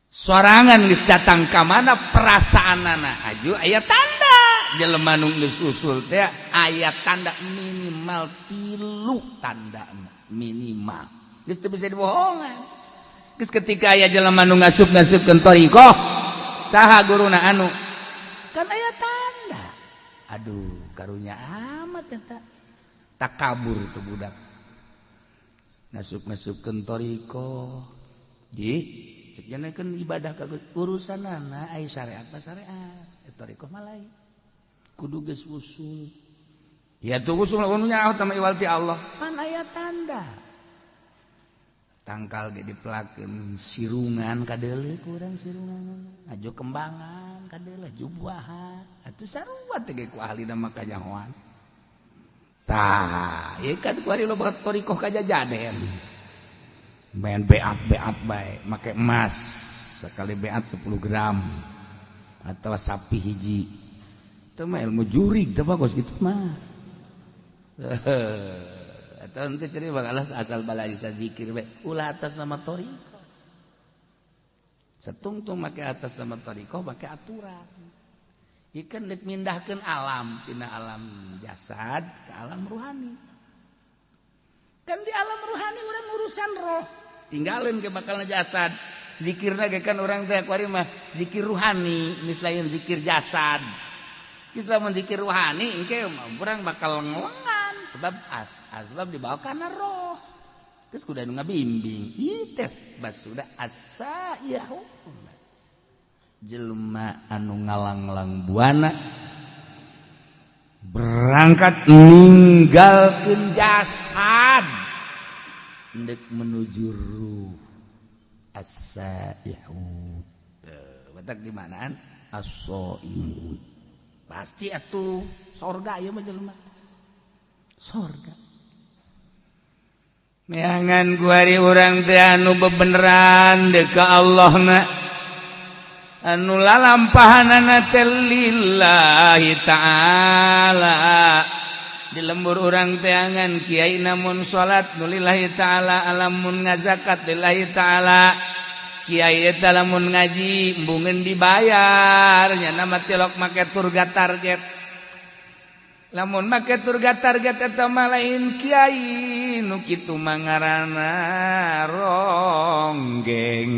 Sorangan geus datang ka mana perasaanana aju aya tanda jelema nu geus usul teh aya tanda minimal 3 tanda minimal geus teu bisa dibohongan. Geus ketika aya jelema nu ngasup-ngasupkeun thoriqoh saha guruna anu kan aya tanda aduh karunya amat eta takabur tuh budak ngasup-ngasupkeun thoriqoh di cek kan ibadah ka urusanana ai syariat mah syariat thoriqoh mah lain kudu geus usul. Ya tuh usul anu nyaho tama iwal ti Allah pan aya tanda tangkal ge dipelakeun sirungan kadeuleu kurang sirungan aju kembangan kadeuleu jubuahan atuh sarua teh ge ku ahlina mah kanyahoan. Tah ieu kan kuari loba thoriqoh kajajaden main beat-beat bae make emas sekali beat 10 gram atau sapi hiji. Itu mah ilmu jurig teh bagus gitu mah. Atau ente ceri bakal asal balaisa zikir we ulah atas nama thoriqoh. Setungtung make atas nama thoriqoh make aturan. Ieu kan dek mindahkeun alam tina alam jasad ke alam ruhani. Kan di alam ruhani urang urusan roh. Tinggalin ke bakalna jasad. Zikirna ge kan urang teh kuari mah zikir ruhani, geus lain zikir jasad. Geus lamun zikir ruhani engke urang bakal ngelengan sebab asbab dibawa kana roh. Geus kudu anu ngabimbing. Ieu teh basuda asa-yahu. Jelema anu ngalanglang buana berangkat ninggalkeun jasad ndek menuju ruh as-saihun. Batak di manaan as-saihun. Pasti atuh sorga ieu mah jelema. Sorga. Neangan kuari urang teh anu bebeneran deuk ka Allahna. Anu lalampahanana teh lillahi ta'ala. Di lembur urang teangan kiai namun salat nu lillahi ta'ala, alamun ngazakat lillahi ta'ala. Kiai eta lamun ngaji embungeun dibayar nya mah tilok make turga target. Lamun make turga target eta mah lain kiai nu kitu mah ngaranna ronggeng.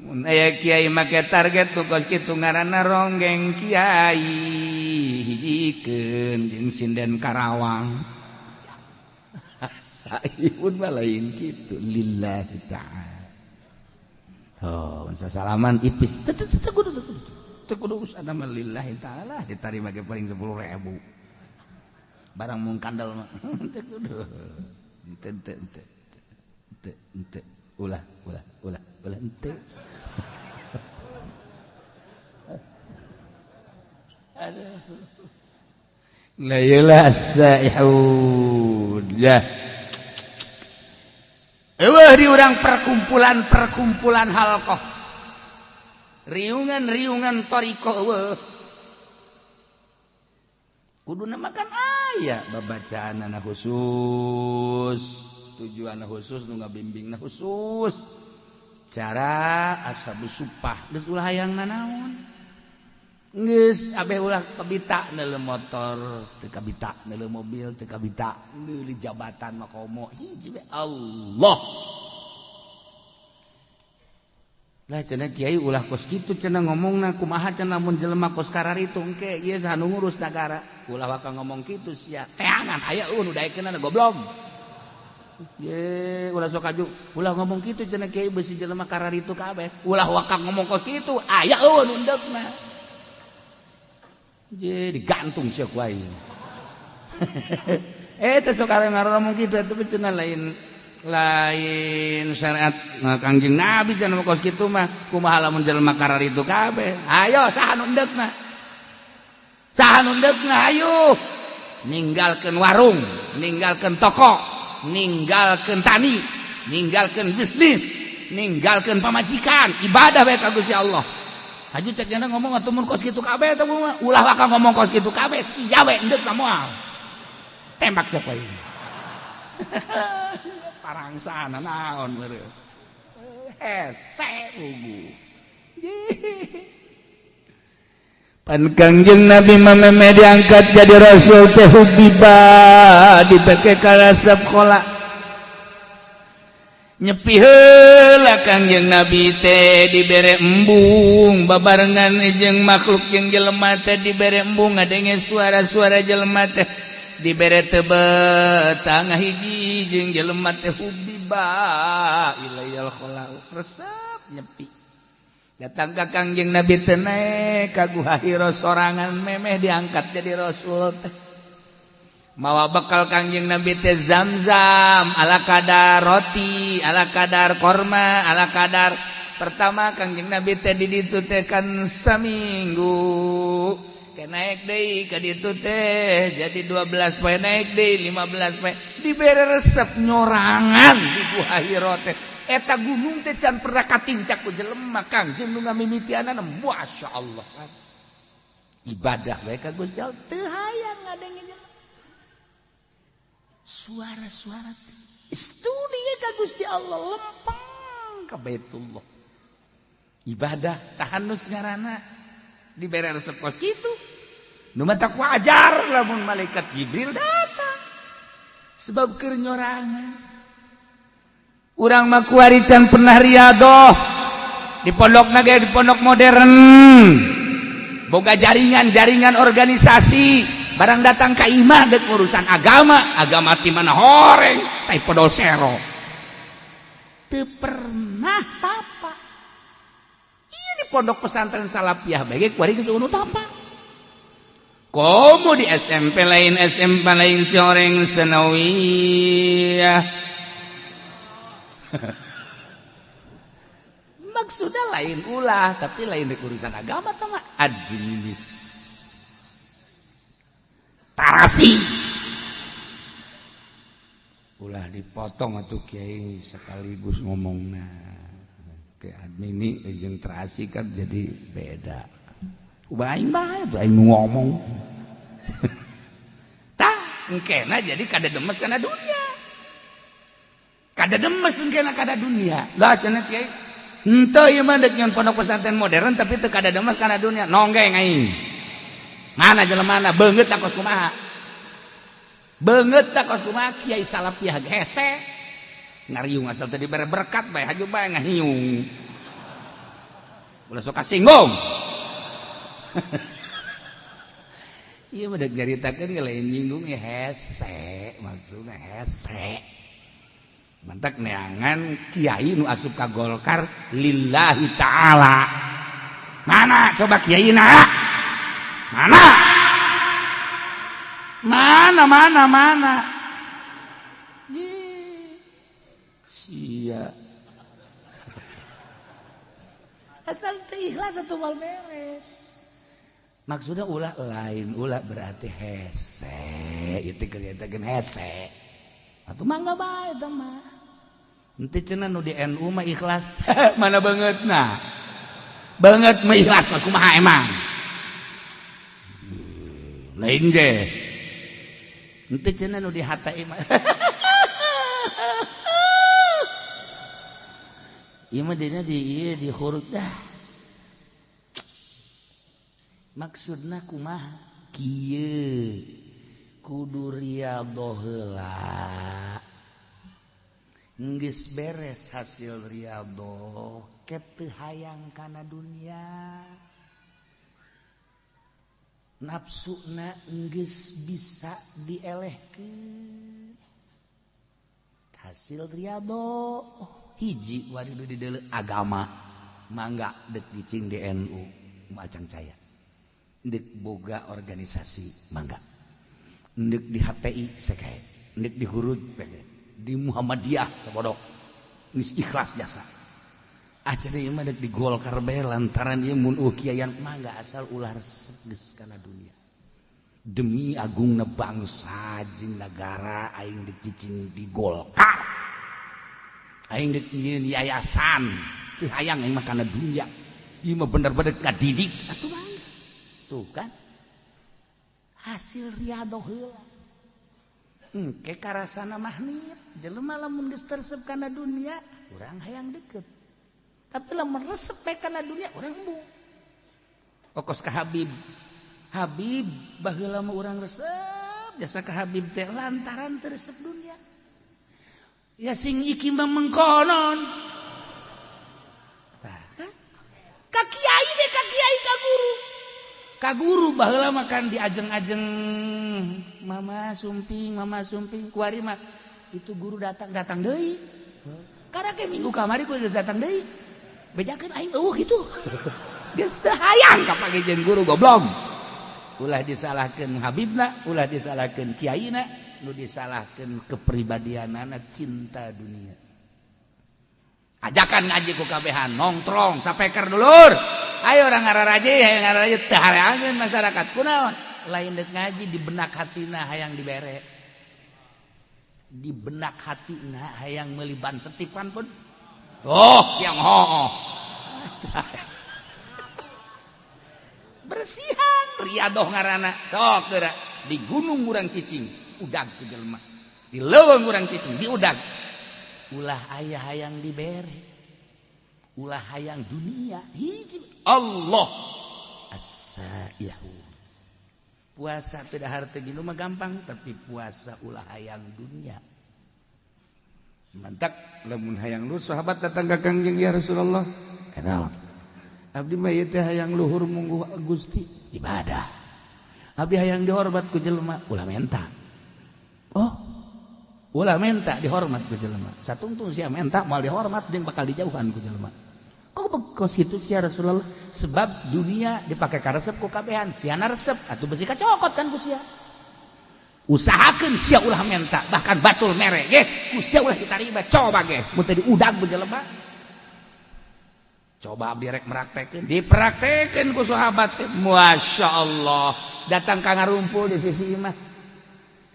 Mun aya kiai make target nu kos kitu ngaranna ronggeng kiai hijikeun jeung sinden Karawang. Saihun mah lain kitu lillahi ta'ala. Oh, salaman ipis teu teu kudu teu kudu usah mah lillahi ta'ala ditarima ge paling 10.000. Barang mung kandel mah teu kudu. Teu teu teu teu teu ulah ulah ulah ulah henteu. Aduh. La ilaha saihun. Ya. Eueuh di urang perkumpulan-perkumpulan halqah. Riungan-riungan thariqah eueuh. Kuduna makan aya babacaanana khusus, tujuanna khusus nu ngabimbingna khusus. Cara ashabus supah geus ulah hayang nanaon. Geus abeh ulah kabita neuleuh motor, teu kabita neuleuh mobil, teu kabita neuleuh jabatan mah komo hiji we Allah. Lah cenah kiai ulah kos kitu cenah ngomongna kumaha cenah mun jelema kos kararitu engke ieu saha nu ngurus nagara. Ulah waka ngomong kitu sia teangan aya eueuh nu daekeunana goblok. Ye ulah sok aju ulah ngomong kitu cenah kiai beusi jelema kararitu kabeh. Ulah waka ngomong kos kitu aya eueuh nu endeukna. Je digantung sia ku aing. Teh sok ngomong kitu atuh cenah lain lain syariat Kangjeng Nabi cenah kos kitu mah kumaha lamun jelema kararitu kabeh. Ayo saha nu endeukna? Saha nu endeukna ayo. Ninggalkeun warung, ninggalkeun toko, ninggalkeun tani, ninggalkeun bisnis, ninggalkeun pamajikan, ibadah bae ka Gusti Allah. Haju cek jana ngomong atuh mun kos kitu kabeh eta mah ulah waka ngomong kos kitu kabeh sia we endeuk moal. Tembak siapa ini? Parangsana naon meureun. Hese ugu. Pan Kangjeng Nabi mah diangkat jadi rasul teh hubiba dibeke ka sekolah. Nyepi heula Kangjeng Nabi teh dibere embung babarengan jeung makhluk jeung jelema teh dibere embung ngadenge suara-suara jelema teh dibere tebet tangah hiji jeung jelema teh hubiba ilayal khala resep nyepi datang ka Kangjeng Nabi teh naek ka Guha Hira sorangan memeh diangkat jadi rasul teh mawa bekal Kangjeng Nabi teh zam-zam ala kadar roti ala kadar korma ala kadar pertama Kangjeng Nabi teh di ditu teh kan saminggu ke naik deui ka ditu teh jadi 12 poe naik deui 15 poe dibere resep nyorangan di Guha Hira teh eta gunung teh can pernah katincak ku jelema Kangjeng nu ngamimitianana masyaallah kan. Ibadah bae ka Gusti Allah teu hayang ngadenge jelema. Suara-suara studi ka Gusti Allah lempeng ka Baitullah. Ibadah tahanus ngaranna dibere resep kos kitu. Nu matak wajar lamun malaikat Jibril datang. Sebab keur nyorangan. Urang mah kuari can pernah riadoh. Di pondokna ge di pondok modern. Boga jaringan-jaringan organisasi, barang datang ka imah dek urusan agama, agama ti mana horeng, tai podol sero. Teu pernah tapa. Ieu di pondok pesantren Salafiyah bae ge kuari geus unu tapa. Komo di SMP lain SMP lain si horeng sanawiyah. Maksudnya lain ulah tapi lain di urusan agama tama administrasi ulah dipotong atuh kiai sekaligus ngomongna ke admini jeung terasi kan jadi beda. Ubah aing bae tuh aing ngomong. Tah engkena jadi kada demes kana dunia. Kada demes engkena kada dunia. Lah cenah kiai henteu ieu mah deuk nyeun pondok pesantren modern tapi teu kada demes kana dunia. Nonggeng aing. Mana jelemana beungeut kos kumaha? Beungeut kos kumaha kiai Salafiyah hese. Ngariung asal teu dibere berkat bae haju bae ngahiung. Ulah sok kasinggung. Ieu mah deuk nyaritakeun lain nyinggung ya hese, maksudna hese. Mantak neangan kiai nu asup ka Golkar lillahi ta'ala. Mana coba kiai na? Mana? Mana mana mana? Ye. Sia. Asal teu ikhlas atuh moal beres. Maksudnya ulah lain ulah berarti hese, itu kelihatan hese. Atuh mangga bae tah mah. Henteu cenah nu di NU mah ikhlas. Mana bangetna? Banget mah ikhlas kumaha emang? Lain ge. Henteu cenah nu di HTI mah. Ieu mah dina di ieu di huruf dah. Maksudna kumaha? Kieu. Kudu riadhoh heula. Geus beres hasil riadhoh, ke teu hayang kana dunia. Nafsuna geus bisa dielehkeun. Hasil riadhoh hiji wari nu dideuleu agama, mangga deuk cicing di NU macang caya. Deuk boga organisasi mangga. Ndek di HTI sekae, ndek di Hurud di Muhammadiyah sabodok. Geus ikhlas jasa. Acan ieu mah dek di Golkar bae lantaran ieu mun kiaian mangga asal ulah resep geus kana dunia. Demi agungna bangsa jeung nagara aing dek cicing di Golkar. Aing dek nyieun yayasan, teu hayang aing mah kana dunia. Ieu mah bener-bener ngadidik atuh mangga. Tuh kan. Hasil riadoh heula. Engke karasana mahnit, jelema lamun geus teresep kana dunia, urang hayang deket. Tapi lamun resep bae kana dunia, urang embung. Okos ka Habib. Habib baheula mah urang resep jasa ka Habib teh lantaran teu resep dunia. Ya sing iki mah mengkonon. Tah kan? Ka kiai deh, ka kiai ka guru. Ka guru baheula mah kan diajeng-ajeng mama sumping kuari mah itu guru datang deui. Karena ke minggu kamari ku geus datang deui. Bejakeun aing eueuh kitu. Geus teu hayang ka pake jeung guru goblok. Ulah disalahkeun habibna, ulah disalahkeun kiaina, nu disalahkeun kepribadianana cinta dunia. Ajakan ngaji ku kabehan nongtrong sapeker dulur. Ayo orang ngararaji, ayo ngararaji teu hareangeun masyarakat kunaon? Lain deuk ngaji di benak hatina hayang dibere. Di benak hatina hayang meuli ban setipan pun. Oh, siang hooh. Bersihan Riadoh ngaranna. Sok geura di gunung urang cicing, udag ku jelema. Di leuweung urang cicing, diudag. Ulah aya hayang dibere. Ulah hayang dunia. Hiji Allah as-saihu. Puasa tidak harta gini mah gampang, tapi puasa ulah hayang dunia. Mantak lamun hayang luhur sahabat datang ka Kangjeng, ya Rasulullah. Kenal. Abdi mah ieu teh hayang luhur mungguh Gusti ibadah. Abdi hayang dihormat ku jelema ulah menta. Oh. Ulah menta dihormat ku jelema. Satungtung sia menta moal dihormat jeung bakal dijauhan ku jelema. Kok bekos kitu sia Rasulullah? Sebab dunia dipake karesep ku kabehan, sia resep atuh besi kacokot kan ku sia. Usahakeun sia ulah menta, bahkan batul mere ge ku sia ulah ditarima, coba ge mun teu diudag ku jelema. Coba abdi rek meraktekeun, dipraktekeun ku sahabat teh. Masya Allah, datang ka ngarumpul di sisi imah.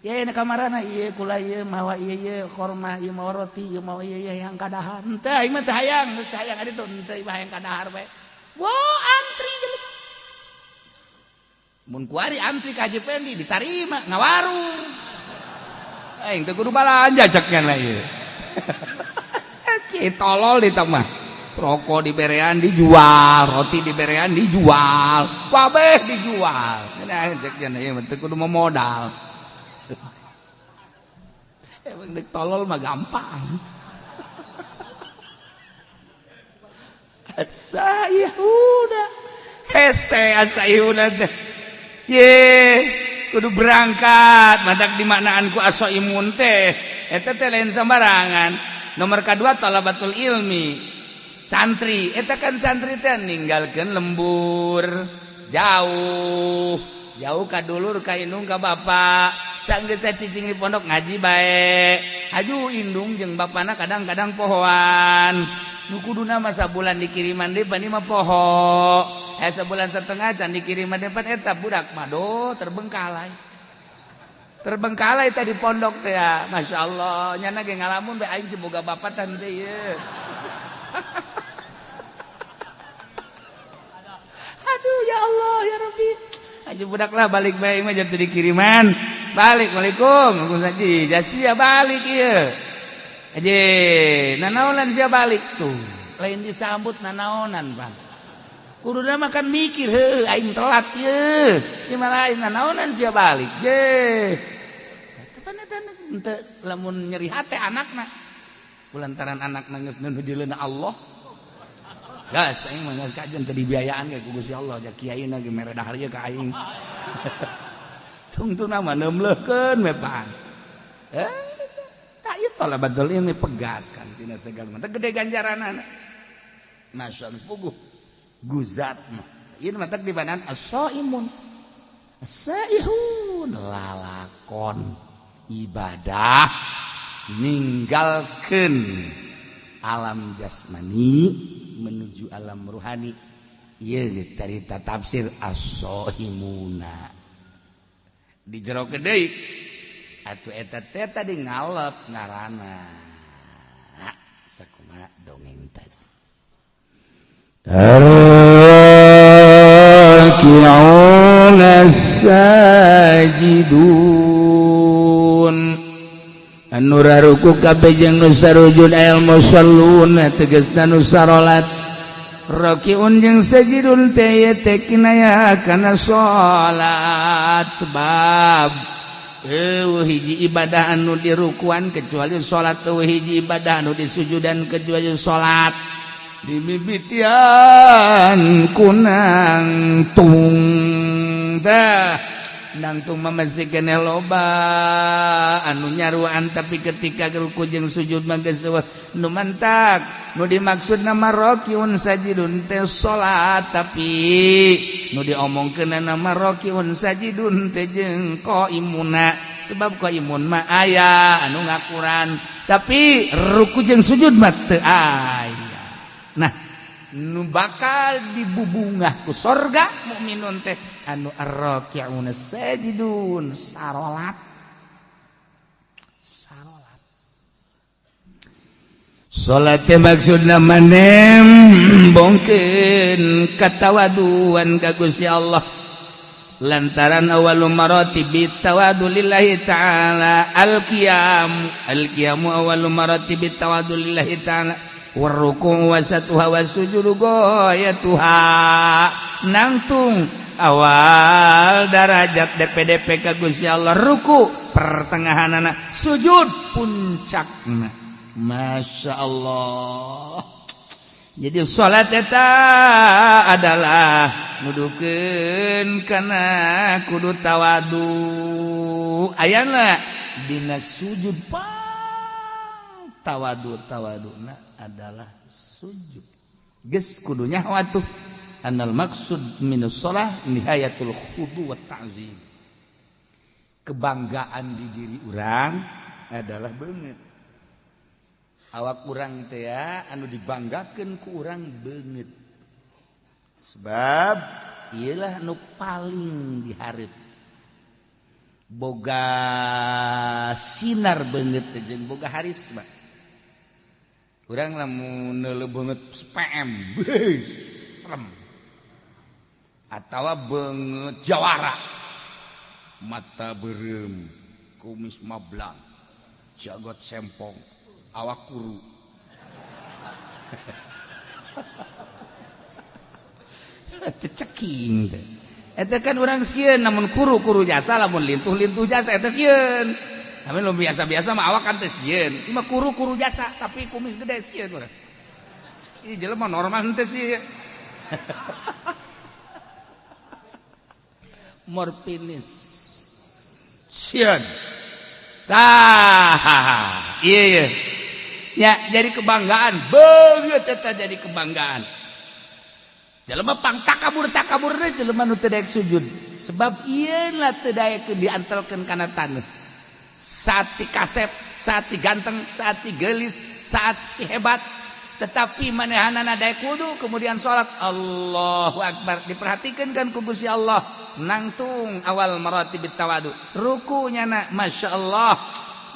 Ya ini kamarana ieu kula ieu mawa ieu ieu korma ieu mawa roti ieu mawa ieu ieu yang kadahar. Henteu aing mah teu hayang, geus teu hayang adi tuh henteu imah hayang kadahar bae. Wah, antri jelema. Mun kuari antri ka Haji Pendi ditarima ngawarung. Aing teu kudu balanja cek nya ieu. Sakit tolol di mah. Rokok diberean dijual, roti diberean dijual, kabeh dijual. Nah, cek nya ieu mah teu kudu modal. Emang dek tolol mah gampang. Asayuna hese asayuna teh. Ye, kudu berangkat. Madak dimaknaan ku asoimun teh. Eta teh lain sembarangan. Nomor kedua talabatul ilmi. Santri, eta kan santri teh ninggalkeun lembur jauh. Jauh ka dulur ka indung ka bapak. Sanggeus cicing di pondok ngaji bae. Aju indung jeung bapana kadang-kadang pohoan. Nu kuduna mah sabulan dikiriman deui pan mah poho. Sebulan setengah can dikiriman deui pan eta budak mah do terbengkalai. Terbengkalai tadi pondok teh ya. Masya Allah, nyana ge ngalamun bae aing siboga bapak teh teh ieu. Aduh ya Allah ya Rabbi. Aja budak lah balik bae mah jatuh dikiriman. Balik, waalaikum. Waalaikumsalam. Jasia balik ieu. Aje, nanaonan sia balik tuh. Lain disambut nanaonan, Bang. Kuduna mah kan mikir, heuh aing telat ieu. Ieu mah lain nanaonan sia balik. Je. Teu eta henteu lamun nyeri hate anakna. Kulantaran anakna geus nuju Allah. Gas aing mah geus kajen teu dibiayaan ge ku Gusti Allah, ja kiaina ge mere dahar ieu ka aing. Tungtuna mah neumleukeun we pan. Tak ieu talabatul ilmi pegat kan tina segala mah gede ganjaranana. Masya Allah puguh guzat mah. Ieu mah teh dibanan as-saimun. As-saihun lalakon ibadah ninggalkeun alam jasmani menuju alam ruhani. Ieu carita tafsir as-saimuna. Di jero deui atuh eta teh tadi ngalep ngaranna sakumaha dongeng tadi. Arki'una sajidun anu raruku kabeh jeung nu sarujud al musalluna tegasna nu sarolat. Rakiun jeung sajidun teh teh kinaya kana salat sebab eueuh hiji ibadah anu dirukuan kecuali salat, eueuh hiji ibadah anu disujudan kecuali salat. Dimimitian kunang tung tah nangtung mah masih keneh loba anu nyaruan, tapi ketika ruku jeung sujud mah geus eueuh nu mantak. Nu dimaksud nama rokiun sajidun teh salat, tapi nu diomongkeun nama rokiun sajidun teh jeung qaimuna, sebab qaimun mah aya anu ngakuran, tapi ruku jeung sujud mah teu aya. Nah, nu bakal dibubungah ku sorga mukminun teh anu arraki'una sajidun sarolat. Sarolat. Salat teh maksudna manembongkeun katawaduan ka Gusti Allah. Lantaran awwalu maratibi tawadu lillahi ta'ala al-qiyam, al-qiyamu awwalu maratibi tawadu lillahi ta'ala warruku' wasatuha wasujudu goyatuha. Nangtung awal darajat DPDP ka Gusti Allah ruku pertengahanana, sujud puncakna. Masya Allah. Jadi salat eta adalah nudukeun kana kudu tawadu. Ayana dina sujud pang tawadu, tawaduna adalah sujud. Geus kudu nyaho atuh anal maksud minus shalah nihayatul khudu wa ta'zim. Kebanggaan di diri urang adalah beungeut. Awak urang teh anu dibanggakeun ku urang beungeut. Sebab ieulah nu paling dihareup. Boga sinar beungeut teh jeung boga harisma. Urang lamun neuleuh beungeut PM, beuh, serem. Atawa beungeut jawara. Mata beureum, kumis mablang, jagot sempong, awak kuru. Teu ceking teh. Eta kan urang sieun namun kuru-kuru jasa, lamun lintuh-lintuh jasa eta sieun. Tapi lu biasa-biasa mah awak kan teh sieun. Ieu mah kuru-kuru jasa tapi kumis gede sieun urang. Ieu jelema normal henteu sih. Morfinis. Sieun. Tah, iya iya. Ya, jadi kebanggaan, beungeut eta jadi kebanggaan. Jelema pang takabur takaburna jelema nu teu daek sujud. Sebab ieu lah teu daek diantelkeun kana taneuh. Saat si kasep, saat si ganteng, saat si geulis, saat si hebat, tetapi manehanana daek wudu kemudian salat Allahu Akbar, diperhatikan kan ku Gusti Allah. Nangtung awal maratibit tawadu. Rukunya na Masya Allah.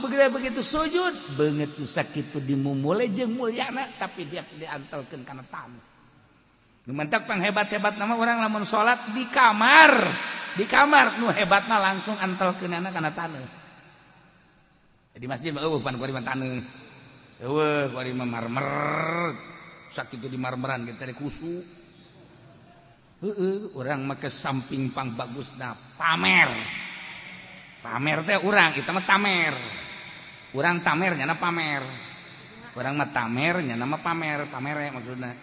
Begitu begitu sujud beungeut nu sakitu dimumule jeung mulyana tapi dia diantelkeun kana taneuh. Nu mentak panghebat-hebat nama orang lamun salat di kamar, di kamar nu hebatna langsung antelkeunana kana taneuh. Di masjid mah eueuh pan kuari mah taneuh. Eueuh kuari mah marmer. Sakitu di marmeran ge teh kusu. Heeh, urang mah ke samping pang bagusna pamer. Pamer teh urang, eta mah tamer. Urang tamer nyana pamer. Urang mah tamer nyana mah pamer, pamere maksudna.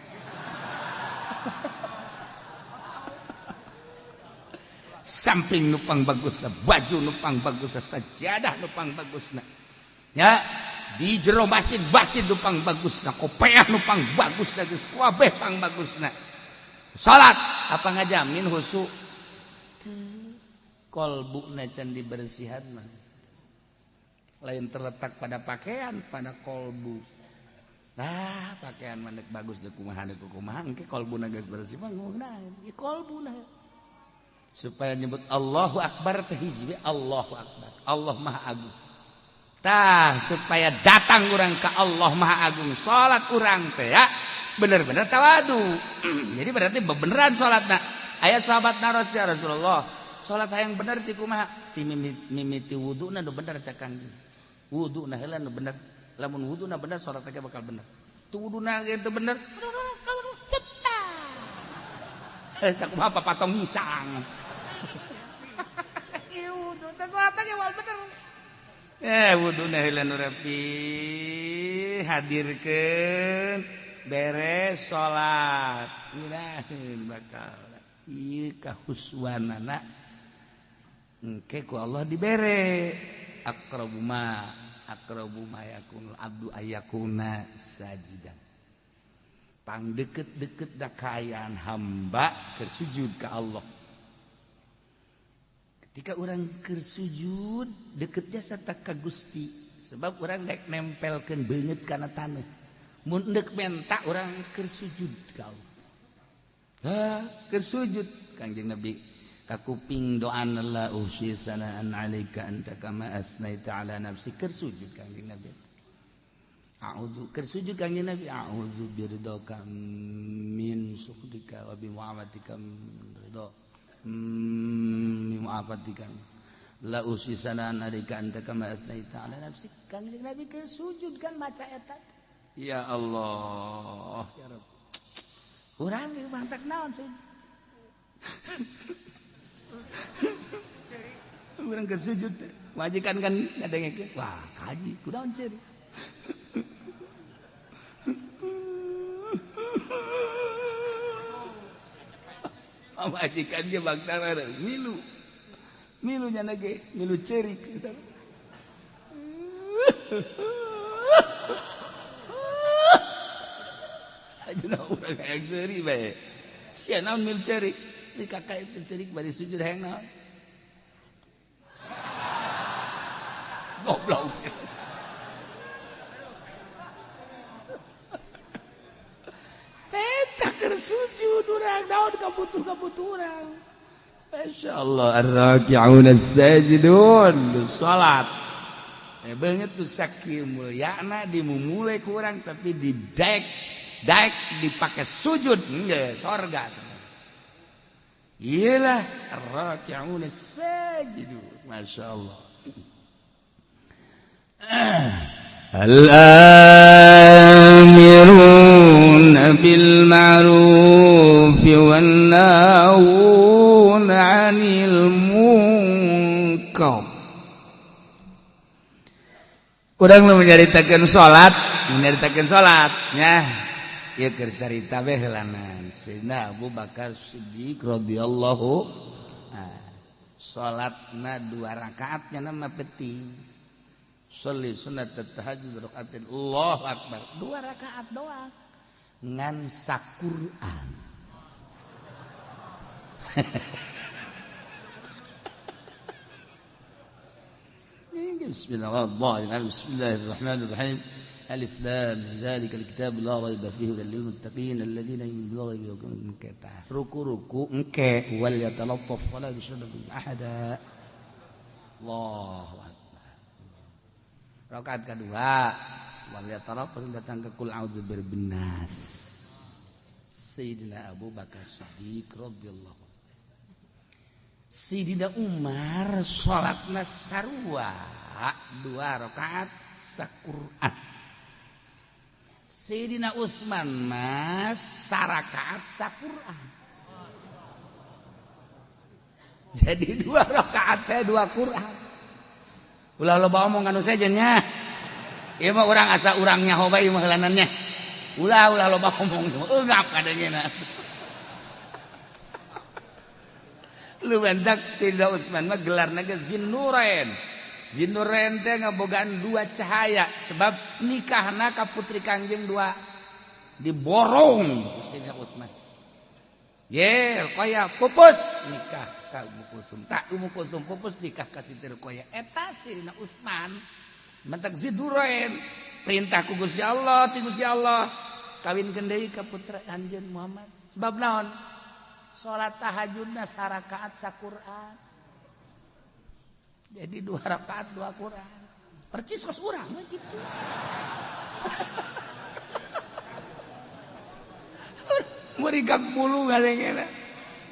Samping nupang bagusna, baju nupang bagusna, sajadah nupang bagusna. Ya, di jero masjid masjid nupang bagusna, kopeah nupang bagusna, geus kabeh pang bagusna. Salat apa ngajamin khusyuk? Kolbuna can dibersihan mah. Lain terletak pada pakaian, pada kolbu. Nah, pakaian mah deuk bagus deuk kumaha deuk kumaha, engke kolbuna geus bersih mah ngeunaheun. Ieu kolbuna. Supaya nyebut Allahu Akbar teh hiji Allahu Akbar. Allah Maha Agung. Tah, supaya datang urang ke Allah Maha Agung, salat urang teh ya bener-bener tawadu. Jadi berarti bebeneran salatna. Aya sahabat naros ya Rasulullah, salat hayang bener sih kumaha? Ti mimiti wuduna nu bener cak Kangjeng. Wuduna heula nu bener. Lamun wuduna bener salat teh bakal bener. Tu wuduna ge teu bener. Sakumaha papatong hisang. Ieu wudu teh salat ge moal bener. Wuduna heula nu rapi, hadirkeun beres salat. Ngeunaheun bakal ieu kahuswanana engke ku Allah dibere. Aqrabu ma yakunul abdu ayakuna sajidan. Pang deket-deket da kaayaan hamba keur sujud ka Allah. Ketika orang keur sujud deket jasa tak ka Gusti, sebab orang daek nempelkeun beungeut kana taneuh. Mun deuk menta orang keur sujud ka Allah. Ha, keur sujud Kangjeng Nabi kakuping doana la usi sanaan alaika anta kama asnaita ala nafsi, keur sujud Kangjeng Nabi. A'udzu keur sujud Kangjeng Nabi, a'udzu biridhaka min sukhtika wa bi mu'amatika min ridha. Mu'afatikan la usisana alika anta kama asnaita ala nafsik. Kangjeng Nabi keur sujud kan maca eta. Ya Allah ya Rabb. Urang ge mantak naon sujud. Urang keur sujud majikan kan ngadengekeun. Wah, kaji kunaon ceurik. Majikan ge bangtana milu. Milu nya ge, milu ceurik. Ajeuna urang hayang seuri bae. Sia naon milu ceurik? Di kakak itu ceurik bari sujud hayang naon? Goblok. Eta keur sujud urang naon kabutuh-kabutuh urang. Masyaallah ar-raki'un as-sajidun salat. Banget tuh sakieu mulyana dimumule ku urang tapi didek daek dipakai sujud enggak sorga. Iyalah ar-raki'un as-sajidun. Masyaallah. Al-amiruna bil ma'ruf wan nahuna 'anil munkar. Urang nu menyaritakeun salat, menyaritakeun salat nya. Ieu keur carita bae heulanan. Sayyidina Abu Bakar Siddiq radhiyallahu salatna 2 rakaat nya mah penting. Sholli sunat tahajud rakaatin Allahu akbar 2 rakaat doang ngan saquran. Bismillahirrahmanirrahim. Bismillahirrahmanirrahim. Alif lam dzalikal kitab la raiba fihi hudal lil muttaqin alladzina yu'minuna bil ghaibi wa yuqimuna ruku-ruku engke wal yatalattaf wala yushriku ahada. Allahu akbar. Rakaat kedua wal yatalattaf datang ke kul a'udzu birabbin nas. Sayyidina Abu Bakar Siddiq radhiyallahu anhu. Sayyidina Umar salatna sarua 2 rakaat saquran. Sayyidina Utsman mah sarakaat saquran. Jadi 2 rakaat teh 2 Quran. Ulah loba omong anu sejen nya. Ieu mah urang asa urang nyaho bae mah heulanannya. Ulah ulah loba omong eungap kadangena. Lu bentak Sayyidina Utsman mah gelarna ge Zinnurain. Zinnurain teh ngabogaan 2 cahaya sebab nikahna ka putri Kangjeng 2 diborong Sayyidina Utsman. Ye, Ruqayyah pupus nikah ka Ummu Kulsum. Tak Ummu Kulsum pupus nikah ka Siti Ruqayyah. Eta Sayyidina Utsman mentak Zinnurain perintah ku Gusti Allah, ti Gusti Allah kawinkeun deui ka putra anjeun Muhammad. Sebab naon? Salat tahajudna sarakaat saquran. Jadi 2 rakaat 2 Quran. Percis kos urang mah kitu. Merigak bulu ngadengena.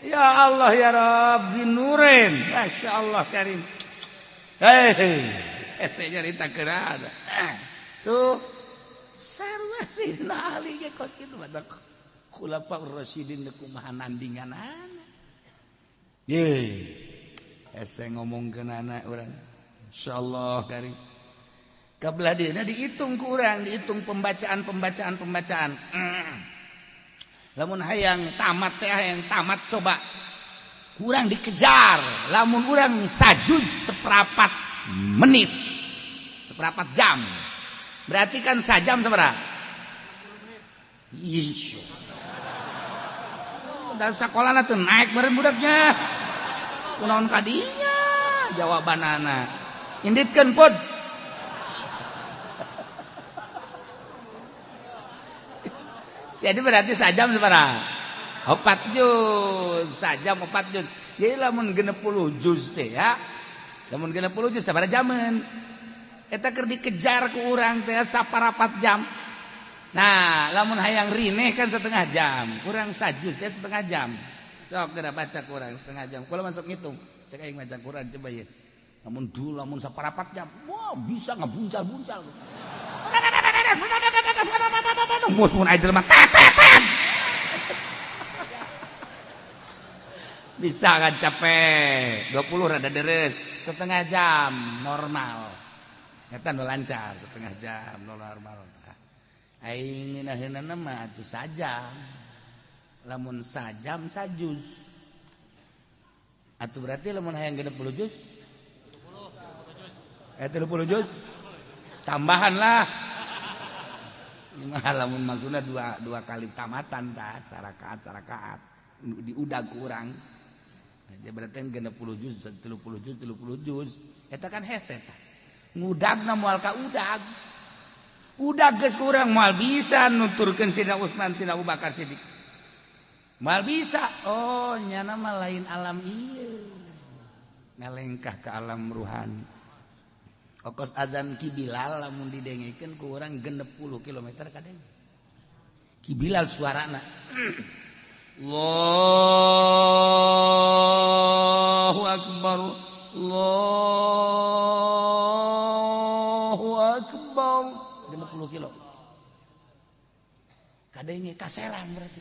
Ya Allah ya Rabb Zinnurain. Masyaallah karim. Hei, saya nyarita keun. Tuh sarua Sayyidina Ali ge kos kitu badak. Khulafaur Rasyidin kumaha nandinganana. Ye. Hese ngomongkeun anak urang. Insyaallah karim. Kabelah dieuna dihitung ku urang, dihitung pembacaan-pembacaan. Lamun hayang tamat teh hayang tamat coba. Kurang dikejar. Lamun urang sajuz seperempat menit. Seperempat jam. Berarti kan sajam sabaraha? Ih. Dan sekolahna teu naik meureun budaknya. Kunaon kadinya jawabanana. Inditkeun pod. Jadi berarti sajam sabaraha? 4 juz, sajam 4 juz. Jadi lamun 60 juz teh ya. Lamun 60 juz sabaraha jaman? Eta keur dikejar ku urang teh saparapat jam. Nah, lamun hayang rineh kan setengah jam, kurang sajuz teh setengah jam. Sok geura baca Quran setengah jam. Kalau masuk ngitung, cek aing maca Quran coba ya. Lamun dulu lamun saparapat jam, wah bisa ngebuncal-buncal. Mus mun aing jelema tet tet tet. Bisa kan capek. 20 rada deres, setengah jam normal. Eta nu lancar setengah jam normal. Aing ngeunaheunana mah atuh sajam. Lamun sajam sajuz. Atuh berarti lamun hayang 60 juz 30 juz tambahan lah. Mah lamun maksudna dua kali tamatan tah sarakaat diudag ku urang. Jadi berarti 60 juz 30 juz 30 juz eta kan hese tah. Ngudagna moal ka udag. Udag geus ku urang moal bisa nuturkeun Sidina Utsman Sidina Abu Bakar Siddiq. Moal bisa. Oh nyana mah lain alam ieu. Ngalengkah ke alam ruhani. Okos azan Ki Bilal lamun didengekeun ku urang 60 km kadeng. Ki Bilal suarana. Allahu akbar. Allahu akbar. 60 kilo. Kadenge kaselang berarti.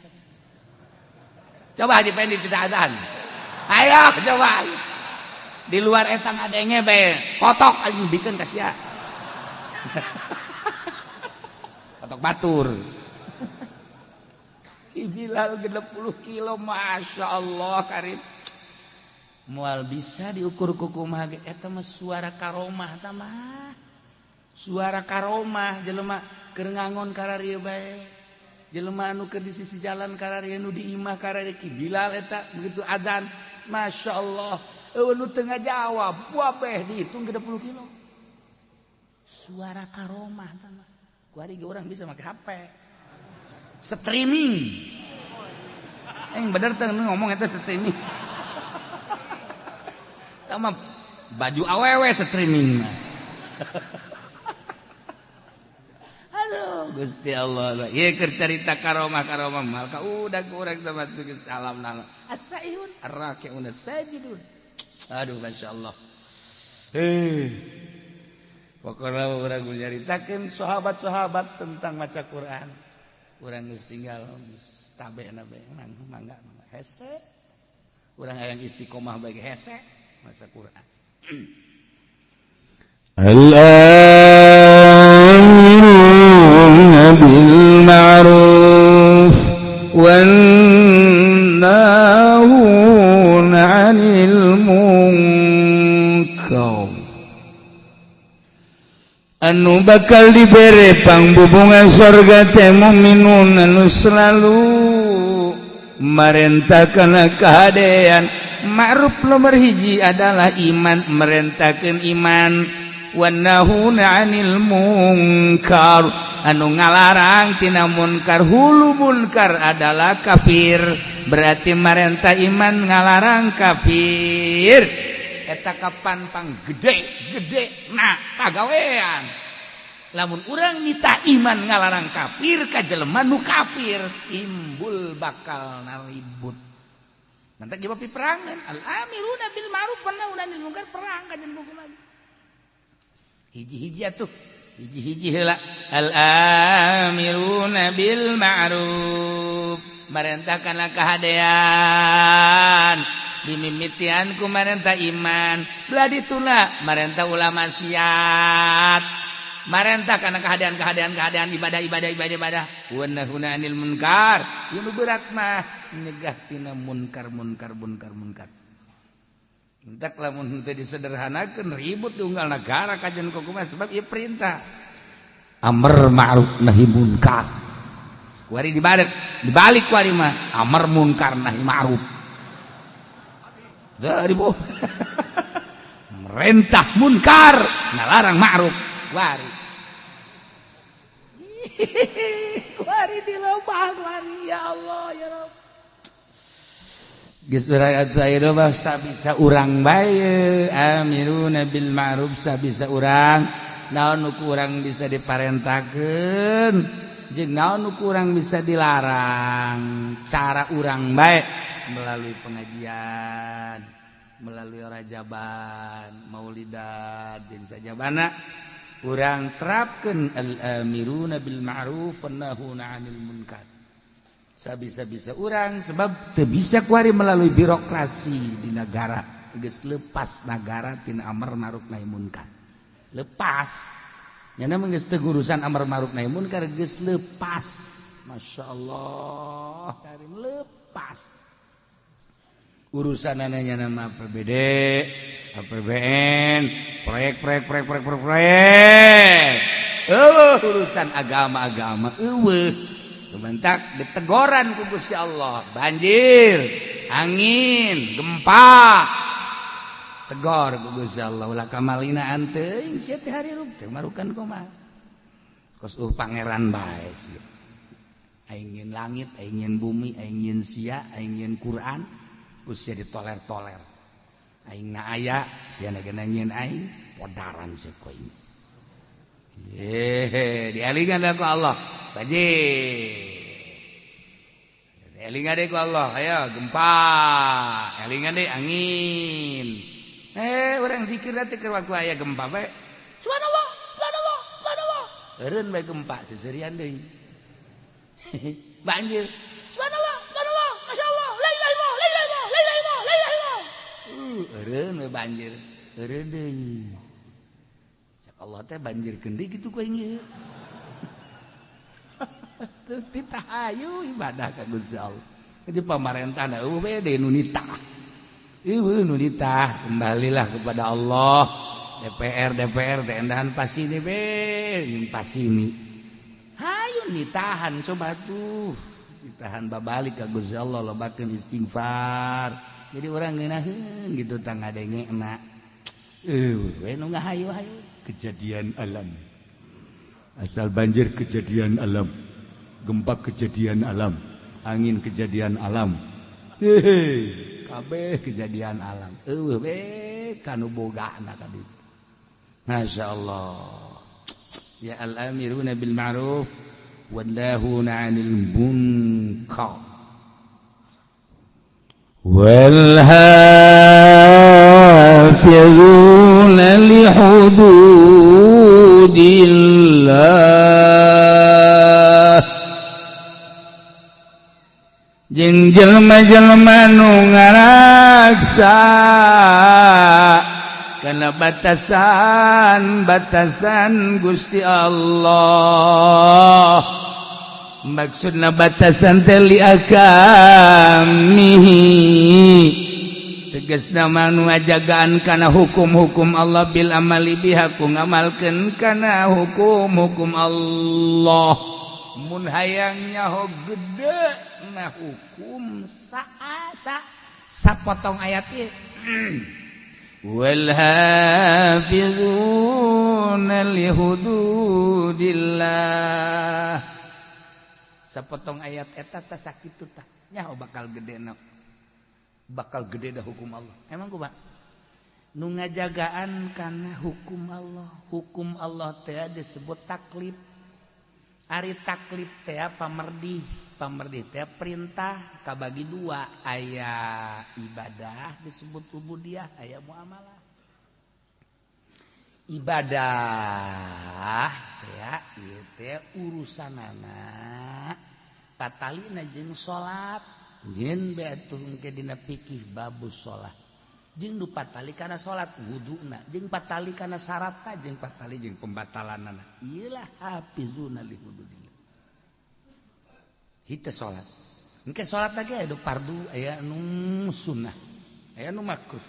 Coba Haji Pendi tidak azan. Ayo coba. Di luar etang adenge bae kotok anjing bikeun ka sia. Kotok batur. Ki Bilal 60 kilo, Masya Allah karim. Moal bisa diukur ku kumaha ge eta mah suara karomah ta mah. Suara karomah jelema keur ngangon kararieu bae. Jelema anu keur di sisi jalan kararieu nu di imah kararieu Ki Bilal eta begitu adzan, Masya Allah. Eueuh nu teu ngajawab, wabeh dihitung 60 kilo. Suara karomah ta mah. Kuari ge urang bisa make HP. Streaming. Bener teh ngomong eta streaming. Tama baju awewe streaming mah. Aduh Gusti Allah. Ieu keur carita karomah-karomah mal ka udah ku urang teh mah Gusti alam nala. As-saihun ar-raki'un as-sajidun. Aduh masyaallah. Pokokna urang nyaritakeun sahabat-sahabat tentang maca Quran. Urang geus tinggal tabe na bae mangga hese. Urang hayang istiqomah bae hese maca Quran. Al-amiruna bil ma'ruf wan nahuna 'anil munkar. Anu bakal dibere pangbubungan sorga teh mukminun anu selalu marentahkeun kahadean. Ma'ruf nomor hiji adalah iman, merentahkeun iman. Wan nahuna 'anil munkar, anu ngalarang tina munkar. Hulu munkar adalah kafir, berarti marentah iman ngalarang kafir. Eta kapan pang gede-gede nah pagawean. Lamun urang nita iman ngalarang kafir ka jelema nu kafir, timbul bakal naribut. Nanti jawab peperangan. Al-amiruna bil ma'ruf wan nahuna 'anil munkar, perang kajian hukum lagi. Hiji-hiji atuh, hiji-hiji heula. Al-amiruna bil ma'ruf, marentahkanlah kahadean. Dimimitian ku marentah iman, belah dituna marentah ulama maksiat. Marentah kana kahadean-kahadean kahadean ibadah ibadah ibadah ibadah. Wa nahuna 'anil munkar, ieu nu berat mah nyegah tina munkar munkar munkar munkar. Entak lamun henteu disederhanakeun ribut di unggal nagara kajian kumaha sebab ieu perintah. Amar ma'ruf nahi munkar. Kuari dibalik, dibalik kuari mah amar munkar nahi ma'ruf. Dari bu. Merentah munkar, ngalarang ma'ruf. Kuari. Kuari di lobang kuari ya Allah ya Rabb. Geus urang aya mah sabisa urang bae amiruna bil ma'ruf sabisa urang naon nu kurang bisa diparentakeun jeung naon nu kurang bisa dilarang cara urang bae. Melalui pengajian, melalui rajaban, maulidan, jeung sajabana urang terapkeun al-amiruna bil ma'ruf wan nahuna 'anil munkar. Sabisa-bisa urang sebab teu bisa kuari melalui birokrasi di negara. Geus lepas negara tina amar ma'ruf nahi munkar. Lepas. Nyana mah geus teu urusan amar ma'ruf nahi munkar, geus lepas. Masya Allah, karim lepas urusan ananya nama APBD, APBN, proyek, proyek, proyek, proyek, proyek, proyek. Urusan agama-agama, kebentak ditegoran ku Gusti Allah, banjir, angin, gempa, tegor ku Gusti Allah, ulah kamalina teuing sia teh harirup teh marukan kumaha. Kos pangeran bae sia. Aing nyieun langit, aing nyieun bumi, aing nyieun sia, aing nyieun Quran, ku sia ditoler-toler. Aing na aya, sia na nyieun aing, podaran sia ku aing. Yehe, dielingan ku Allah. Banjir. Dielingan deui ku Allah, ayo gempa, elingan deui angin. Urang zikir teh keur waktu aya gempa bae. Subhanallah, subhanallah, subhanallah. Eureun bae gempa seserian deui. Banjir. Subhanallah, subhanallah, masyaallah, la ilaha illallah, la ilaha illallah, la ilaha illallah, la ilaha illallah. Eureun we banjir. Eureun deui. Cak Allah teh banjir deui kitu ku aing ieu. Teu ditahayu ibadah ka Gusti Allah. Jadi pamarentah eueuh we deui nu nitah. Eueuh nu nitah, kembalilah kepada Allah. DPR DPR teh endahan pasini be, jeung pasini. Hayu ditahan coba tuh. Ditahan babalik ka Gusti Allah, lobakeun istighfar. Jadi orang ngeunaheun gitu tah ngadengena. We nu ngahayu-hayu kejadian alam. Asal banjir kejadian alam, gempa kejadian alam, angin kejadian alam. Hehe, kabeh kejadian alam. Eueuh we kanu bogana ka ditu. Masya Allah. Ya al-amiruna bil ma'ruf wan nahuna 'anil munkar. Wal hafizuna li hududillah. Jeung jelema-jelema nu ngaraksa kana batasan-batasan Gusti Allah. Maksudna batasan teh li akamihi, tegasna mah nu ngajagaan kana hukum-hukum Allah bil amali biha ku ngamalkeun kana hukum-hukum Allah. Mun hayang nyaho gede na hukum saasa sapotong ayat ieu. Wal hafizuna li hududillah. Sapotong ayat eta tah sakitu tah nyaho bakal gede na, bakal gede dah hukum Allah. Emang kumaha? Nu ngajagaan kana hukum Allah. Hukum Allah teh disebut taklif. Ari taklif teh pamerdih, pamerdih teh perintah kabagi dua, aya ibadah disebut ubudiyah, aya muamalah. Ibadah teh ieu teh urusanana patalina jeung salat, jeung bae atuh engke dina fikih babus salat. Jeung nu patali kana salat wuduna, jeung patali kana syaratna, jeung patali jeung pembatalanana. Ieulah hafizuna li hududillah. Hita salat. Engke salat lagi aya nu fardu, aya nu sunnah, aya nu makruh,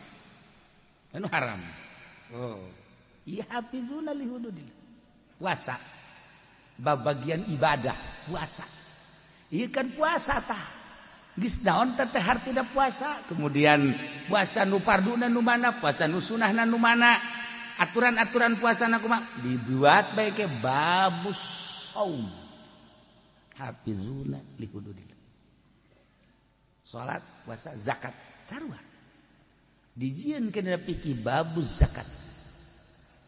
aya nu haram. Oh, ieu hafizuna li hududillah. Puasa babagian ibadah puasa. Ieu kan puasa tah. Geus naon teh hartina puasa? Kemudian puasa nu farduna nu mana, puasa nu sunahna nu mana? Aturan-aturan puasa na kumaha? Dibuat bae ke babus saum. Hafizuna li hududillah. Salat, puasa, zakat, sarua. Dijieun kana fikih babus zakat.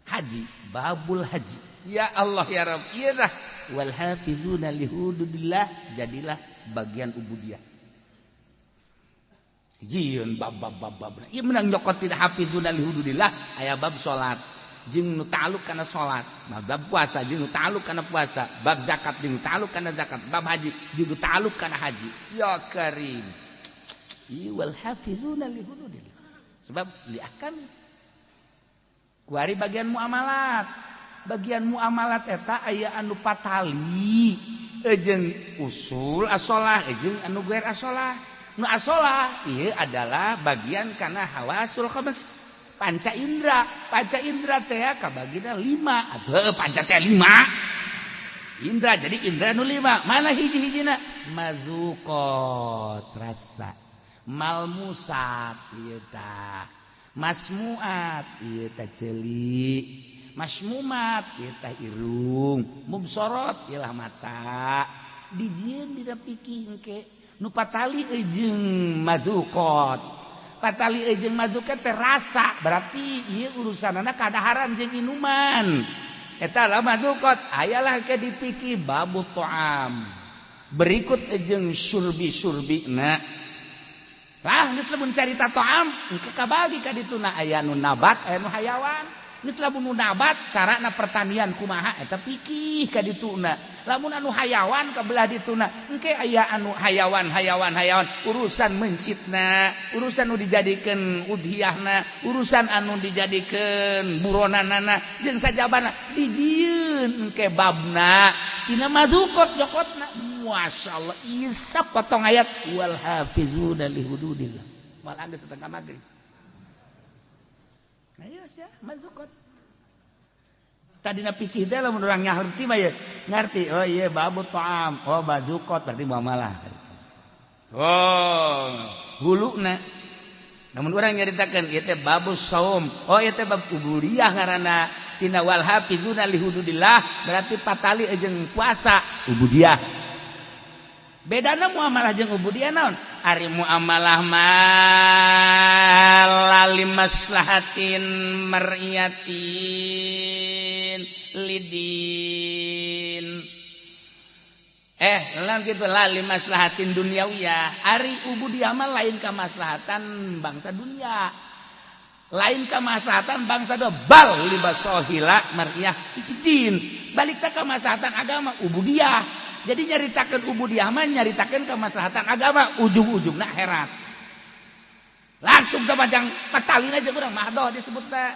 Haji, babul haji. Ya Allah ya Rabb, ieu tah wal hafizuna li hududillah jadilah bagian ubudiyah. Jieun bab bab bab bab. Ieu menang nyokot tidak hafizuna li hududillah aya bab salat jeung nu ta'alluq kana salat, bab puasa jeung nu ta'alluq kana puasa, bab zakat jeung nu ta'alluq kana zakat, bab haji jeung nu ta'alluq kana haji. Ya karim. Ieu wal hafizuna li hududillah. Sebab li ahkam. Kuari bagian muamalat. Bagian muamalat eta aya anu patali jeung usul asolah jeung anu gair asolah. Nu asolah ieu adalah bagian kana hawasul khams, panca indra. Panca indra teh kabagina 5. Atuh panca teh 5. Indra jadi indra nu 5. Mana hiji-hijina? Mazuqat rasa, malmusat ieu tah, masmuat ieu tah ceuli, masmumat ieu tah irung, mubsorot ieu lah mata. Dijieun dina pikih engke nu patali jeung madukot, patali jeung madukot teh rasa, berarti ieu urusanana kadaharan jeung inuman. Eta lah madukot, ayalah ke dipikir babu to'am. Berikut jeung surbi-surbina. Lah geus lamun carita to'am, engke kabagi ka dituna aya nu nabat, aya nu hayawan. Geus lamun nu nabat carana pertanian kumaha eta pikih ka dituna. Lamun anu hayawan kabelah dituna, engke aya anu hayawan hayawan hayawan urusan mencitna, urusan nu dijadikeun udhiyahna, urusan anu dijadikeun buronanana jeung sajabana dijieun engke babna tina madukot jokotna. Masyaallah isap potong ayat wal hafizuna li hududillah. Mal geus datang ka magrib. Ayo sia mazukot. Tadina pikir teh lamun urang ngarti mah ye, ngarti oh iya babu ta'am, oh bazukot berarti muamalah. Oh, huluna. Namun urang nyaritakeun ieu teh babu saum, oh ieu teh bab ubudiyah ngaranna tina wal hafizuna li hududillah berarti patali jeung puasa ubudiyah. Bedana muamalah jeung ubudiyah naon? Ari muamalah mah lali maslahatin mar'iyatin lidin. Lah gitu lali maslahatin duniawiyah. Ari ubudiyah mah lain kamaslahatan bangsa dunia. Lain kamaslahatan bangsa do bal libasohila mar'iyah din. Balik teh kamaslahatan agama ubudiyah. Jadi nyaritakeun ubudiyah mah nyaritakeun kemaslahatan agama ujung-ujungna akhirat. Langsung ke panjang patalin aja urang mahdoh disebutna.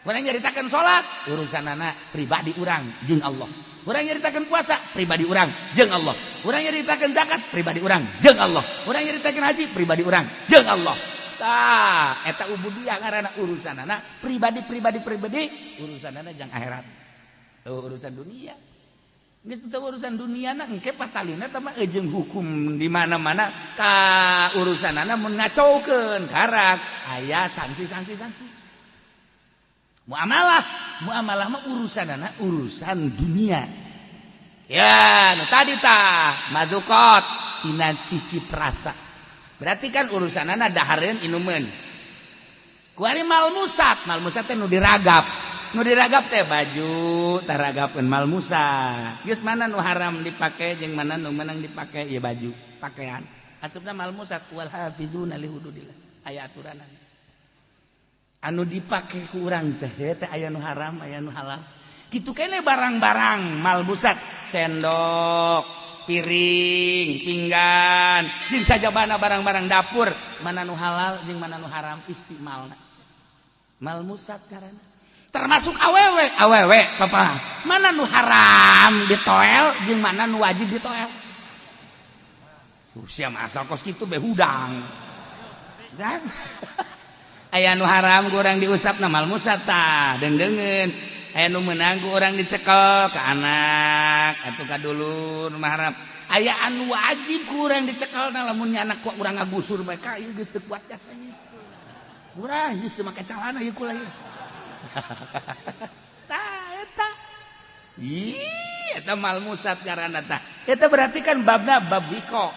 Urang nyaritakeun salat urusanana pribadi urang jeung Allah. Urang nyaritakeun puasa pribadi urang jeung Allah. Urang nyaritakeun zakat pribadi urang jeung Allah. Urang nyaritakeun haji pribadi urang jeung Allah. Tah, eta ubudiyah ngaranna urusanana pribadi pribadi pribadi urusanana jang akhirat. Urusan dunia. Geus teu urusan dunia na engke patalina teh mah jeung hukum di mana-mana ka urusanana mun ngacaukeun karak aya sanksi-sanksi sanksi. Muamalah, muamalah mah urusanana urusan dunia. Ya, nu tadi tah madukot tina cicip rasa. Berarti kan urusanana dahareun inumeun. Kuari malmusat, malmusat teh nu diragap. Nu diragap teh baju taragapkeun malmusa. Geus mana nu haram dipake jeung mana nu meunang dipake ieu baju, pakaian. Asupna malmusat wal hafizuna li hududillah. Aya aturanana. Anu dipake ku urang teh teh aya nu haram, aya nu halal. Kitu keneh barang-barang malmusat, sendok, piring, pinggan, jeung sajabana barang-barang dapur, mana nu halal jeung mana nu haram istimalna. Malmusat karana. Termasuk awewe, awewe papa. Mana nu haram ditoel jeung mana nu wajib ditoel. Sia mah asal kos kitu be hudang. Dan aya nu haram ku urang diusapna malmusat tah, deungdeungeun. Aya nu meunang ku urang dicekel ka anak atuh ka dulur mah haram. Aya anu wajib ku urang dicekelna lamun nya anak ku urang ngagusur bae ka ieu geus teu kuat jasanya. Urang geus teu make calana ieu kula ieu. Tah eta. Ih, eta malmusat ngaranna tah. Eta berarti kan babna bab wiko,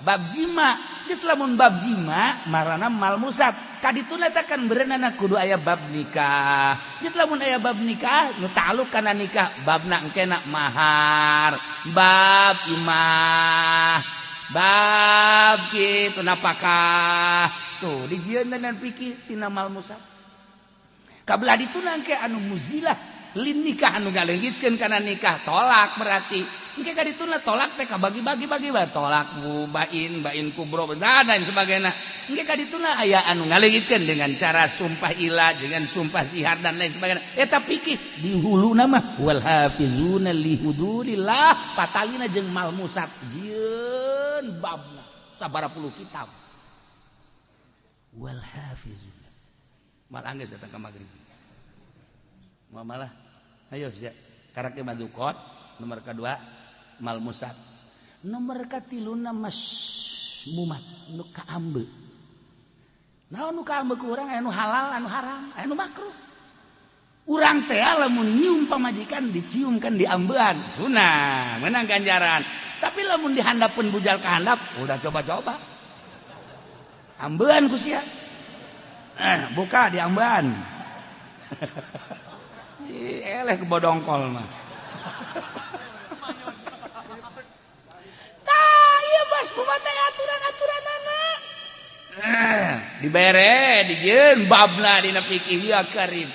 bab jima. Geus lamun bab jima marana malmusat. Kadituna teh kan berenana kudu aya bab nikah. Geus lamun aya bab nikah nu ta'alluq kana nikah babna engkena mahar, bab imah. Bab kitu napakah tuh dijieun dan pikir tina malmusat. Kabelah dituna ke anu muzilah lin nikah anu ngaleungitkeun kana nikah tolak berarti. Engke ka dituna tolak teh kabagi-bagi bagi bae tolak bain bain kubro dan lain sebagainya. Engke ka dituna aya anu ngaleungitkeun dengan cara sumpah ilah dengan sumpah zihar dan lain sebagainya. Eta pikir di huluna mah wal hafizuna li hududillah patalina jeung malmusat jieun babna sabaraha puluh kitab. Wal hafizuna mal anggeus datang ka magrib. Malah ayo sia karake madukot nomor kedua malmusat nomor katiluna masmumat nu kaambe. Naon nu kaambe ku urang aya nu halal anu haram aya nu makruh. Urang teh lamun nyium pamajikan dicium kan diambean sunah menang ganjaran. Tapi lamun dihandapeun bujal ka handap udah coba-coba ambean ku sia. Buka diambean. Eleh kebodongkol mah. Tah ieu bos kumaha teh aturan-aturanana. Dibere dijieun babna dina fikih ya karim.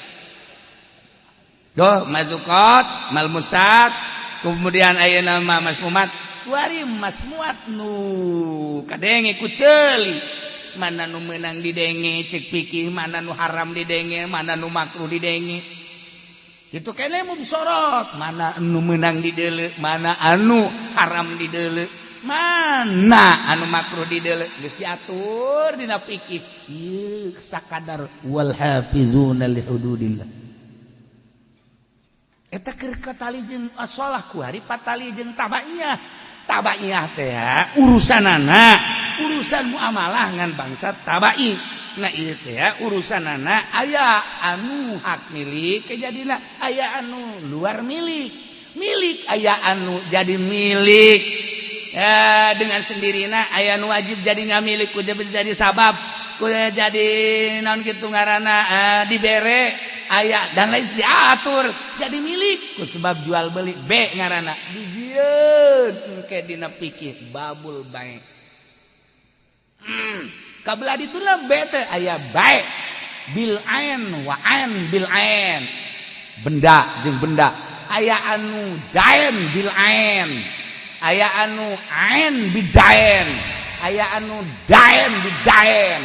Doh mazukot malmusat kemudian ayeuna mah masmumat kuari masmuat nu kadenge ku ceuli. Mana nu meunang didenge cek fikih, mana nu haram didenge, mana nu makruh didenge. Gitu kene mau disorot, mana anu menang di deule, mana anu haram di deule, mana anu makruh di deule, geus diatur dina fikih. Ieu sakadar wal hafizuna li hududillah. Eta keur katali jeung asolah kuari patali jeung tabaiyah. Tabaiyah teh urusanana, urusan muamalah ngan bangsa tabai. Nah ieu teh urusanana aya anu hak milik kejadina aya anu luar milik. Milik aya anu jadi milik dengan sendirina aya anu wajib jadi ngamilik ku jadi sabab ku jadi naon kitu ngaranna dibere aya dan lain diatur jadi milik ku sebab jual beli B ngaranna dijieun engke dina pikir babul bae. Kabelah dituna B teh aya bae bil ain wa ain bil ain benda jeung benda aya anu daen bil ain aya anu ain bidaen aya anu daen bidaen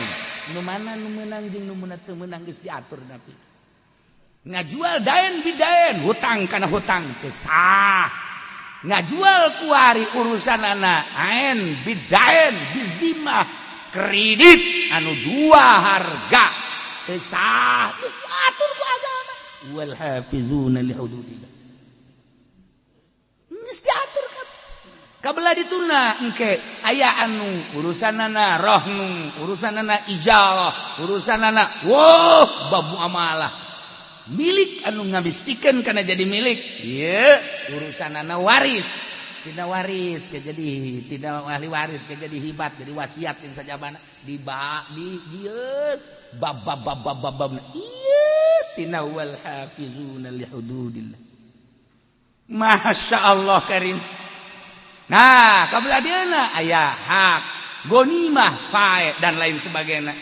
nu mana nu meunang jeung nu teu meunang geus diatur tapi ngajual daen bidaen hutang kana hutang teu sah ngajual kuari urusanana ain bidaen bidimah kredit anu dua harga teu sah geus diatur ku agama wal hafizuna li hududillah geus diatur kabelah dituna engke aya anu urusanana rohnu urusanana ijarah urusanana wow bab muamalah milik anu ngabistikeun kana jadi milik ieu urusanana waris tidak waris ke jadi tidak ahli waris ke jadi hibat jadi wasiat yang sajabana di ba di dieu bab bab bab bab bab ieu tina wal hafizuna li hududillah. Masya Allah karim. Nah kabelah dieuna aya hak gonimah fae dan lain sebagainya.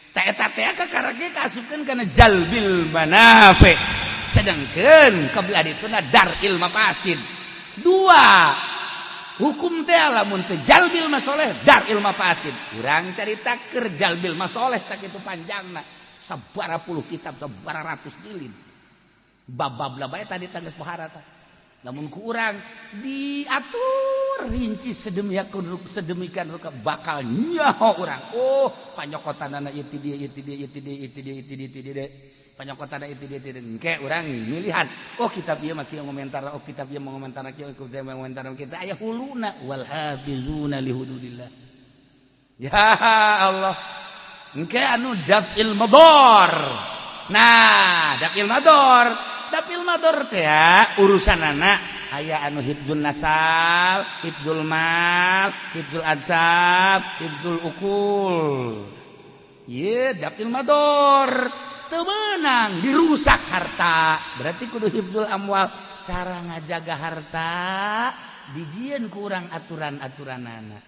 Ta eta teh kakarake kaasupkeun kana jalbil manafi. Sedangkeun kabelah dituna daril mafasid. Dua hukum teh lamun teu jalbil masoleh daril mafasid. Urang carita keur jalbil masoleh tak kitu panjangna sabaraha puluh kitab sabaraha ratus jilid. Bab-bab bae tadi tangges pohara tah. Namun kurang diatur rinci sedemikian rupa bakal nyaho urang. Oh, panyokotanana ieu ti dieu ieu ti dieu ieu ti dieu ieu ti dieu ieu ti dieu ti dieu. Panyokotanana ieu ti dieu ti dieu. Engke urang milihan. Oh, kitab ieu mah kieu ngomentar, oh kitab ieu ngomentar kieu, kitab ieu ngomentar kita aya huluna wal hafizuna li hududillah. Ya Allah. Engke anu daf'il madar. Nah, daf'il madar. Daf'il madar teh urusanana aya anu hifdzul nasab, hifdzul mal, hifdzul ansab, hifdzul ukul. Ye, daf'il madar teu meunang dirusak harta. Berarti kudu hifdzul amwal, cara ngajaga harta dijieun ku urang aturan-aturanana.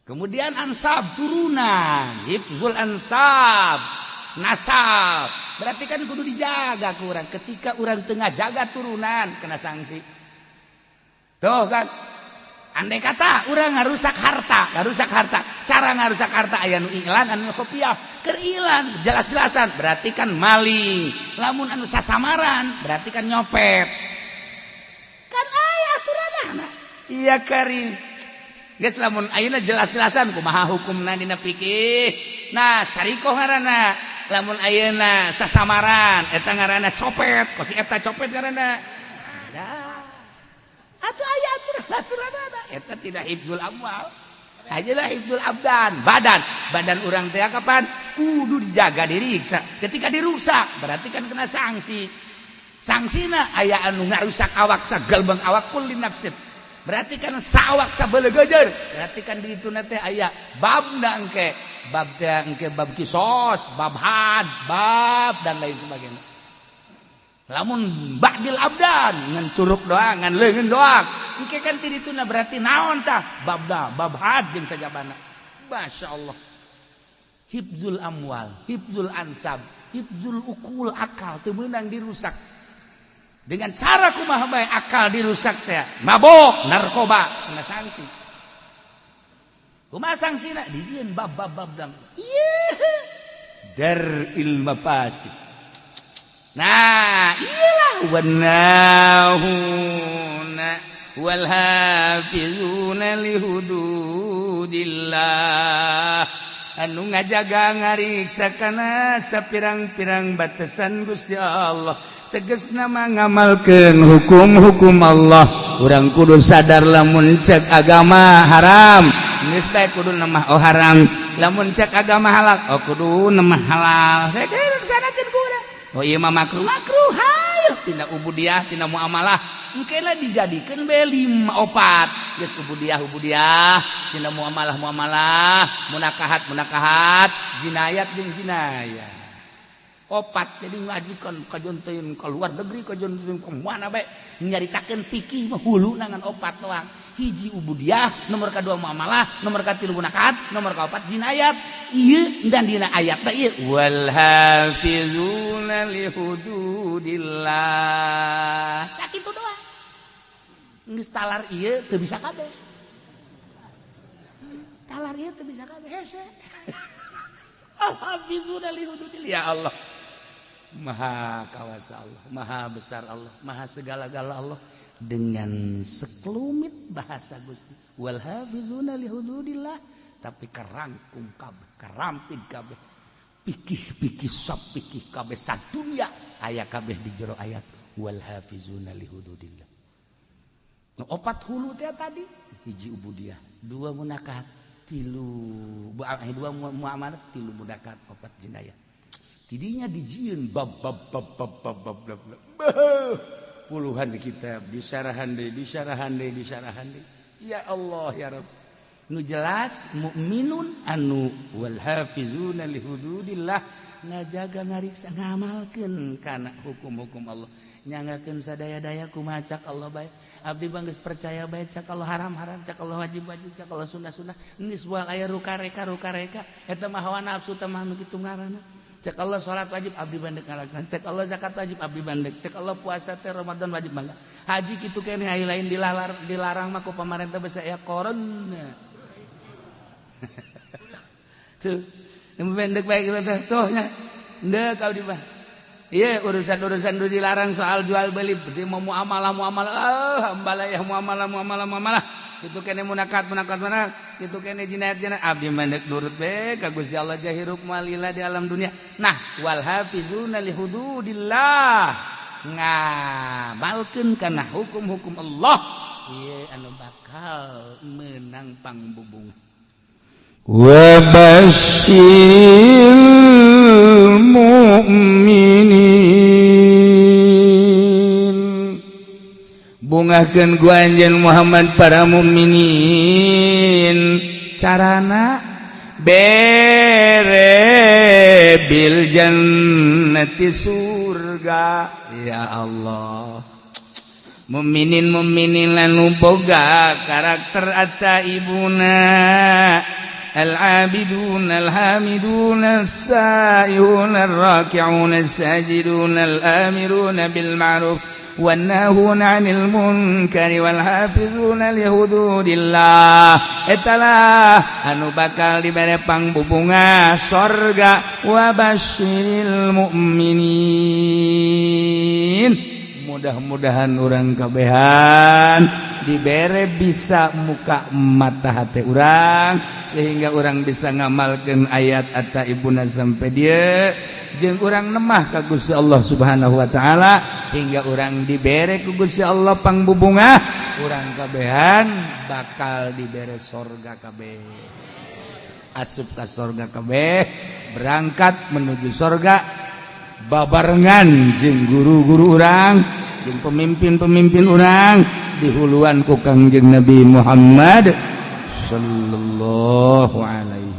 Kemudian ansab, turunan, hifzul ansab, nasab. Berarti kan kudu dijaga ku urang. Ketika urang tengah jaga turunan, kena sanksi. Tuh kan. Andai kata urang ngarusak harta, ngarusak harta. Cara ngarusak harta aya nu iklan, anu kopiah. Keur ilan jelas-jelasan berarti kan maling. Lamun anu sasamaran berarti kan nyopet. Kan aya aturanana. Iya karim. Geus, lamun ayeuna jelas-jelasan kumaha hukumna dina fikih. Nah, sarikoh ngaranna. Lamun ayeuna sasamaran eta ngaranna copet, kos eta copet ngaranna. Dah. Atuh aya aturan-aturanana. Eta tidak hifdzul amwal. Ajalah hifdzul abdan, badan. Badan urang teh kapan? Kudu dijaga, diriksa. Ketika dirusak berarti kan kena sanksi. Sanksina aya anu ngarusak awak sagalbang awak, kulli nafsin. Berarti kan sawak sabelegejer, berarti kan di itu teh aya babna, engke bab teh, engke bab kisos, bab had, bab dan lain sebagainya. Lamun ba'dil abdan ngan curug doang, ngan leungeun doang, engke kan ti dituna berarti naon tah babda, bab had jeung sajabana. Masya Allah, hifzul amwal, hifzul ansab, hifzul ukul, akal teu meunang dirusak. Dengan cara kumaha bae akal dirusak teh? Mabok, narkoba, kena sanksi. Kumaha sanksina? Dijieun bab bab bab dang ieu dar'il mafasid. Nah, iyalah, wanahuna wal hafizuna lihududillah, anu ngajaga ngariksa kana sapirang-pirang batasan Gusti Allah. Teges nama ngamalkeun hukum-hukum Allah. Urang kudu sadar, lamun cek agama haram, geus bae kudu nemah, oh haram. Lamun cek agama halal, oh kudu nemah halal. Saya laksanakeun ku urang. Oh iya mah makruh, makruh. Hayo tina ubudiah, tina muamalah, engkena dijadikeun be lima opat. Geus ubudiah ubudiah, tina muamalah muamalah, munakahat munakahat, jinayat jeung jinayat, opat. Jadi ngajikan kajon teuing ke luar negeri, kajon teuing ke mana bae, nyaritakeun fikih mah hulu ngan opat doang. Hiji ubudiah, nomor kedua muamalah, nomor katilu munakahat, nomor kaopat jinayat. Ieu dan dina ayat teh ieu wal hafizuna li hududillah, sakitu doang. Geus talar ieu teu bisa kabeh, talar ieu teu bisa kabeh, hese. Al hafizuna li hududillah. Ya Allah, maha kawasa Allah, maha besar Allah, maha segala-gala Allah. Dengan sekelumit bahasa Gusti wal hafizuna li hududillah, tapi kerangkum kabeh, kerampit kabeh, pikih-pikih sop pikih kabeh sadunya aya kabeh di jero ayat wal hafizuna li hududillah. Nu opat hulu teh tadi, hiji ubudiah, dua munakahat, tilu dua muamalah, tilu munakahat, opat jinayah. Tidinya dijieun bab bab bab bab bab bab bab, bab. Puluhan kitab disarahan deui, disarahan deui, disarahan deui. Ya Allah, ya Rabb, nu jelas mukminun anu wal hafizuna li hududillah, ngajaga, ngariksa, ngamalkeun kana hukum-hukum Allah, nyanggakeun sadaya-daya kumaha cak Allah bae. Abdi bang geus percaya bae, cak Allah haram haram, cak Allah wajib wajib, cak Allah sunnah sunnah. Geus buang aya rukareka rukareka, eta mah hawa nafsu teh mah nu kitu ngaranna. Cek Allah salat wajib, abdi bandek ngalaksan. Cek Allah zakat wajib, abdi bandek. Cek Allah puasa teh Ramadan wajib, mangga. Haji kitu keneh, aya lain dilalar, dilarang mah ku pamarentah bisa ya corona tuh. Yang pendek baik gitu teh tuh nya ndek abdi mah. Iya, urusan-urusan dulu dilarang soal jual beli, berarti mau muamalah muamalah, ah ambalayah muamalah muamalah muamalah itu kene munakat munakat mana itu kene jinayat jinayat, abdi mandek nurut be ka Gusti Allah, jahirup malila di alam dunia. Nah, wal hafizuna li hududillah, ngamalkeun kana hukum-hukum Allah, ieu anu bakal menang pangbubung. Wa basyiril mu'minin, bungahkeun ku anjeun Muhammad para mukminin. Carana bere bil jannati, surga. Ya Allah. Mukminin mukminin anu boga karakter at-taibuna, al-abidun, al-hamidun, as-saihun, ar-raki'un, as-sajidun, al-amirun bil ma'ruf wan-nahun 'anil munkar wal hafizuna li hududillah. Etalah anu bakal dibere pangbubunga sorga. Wa basyiril mu'minin. Mudah-mudahan urang kabehan dibere bisa muka mata hati urang sehingga urang bisa ngamalkan ayat at-taibuna sampai dia jeung urang nemah ka Gusti Allah Subhanahu wa taala hingga urang dibere ku Gusti Allah pangbubunga. Urang kabehan bakal dibere sorga kabeh, asup ka sorga kabeh, berangkat menuju sorga babarengan jeung guru-guru urang jeung pemimpin-pemimpin urang, dihuluan ku Kangjeng Nabi Muhammad sallallahu alaihi.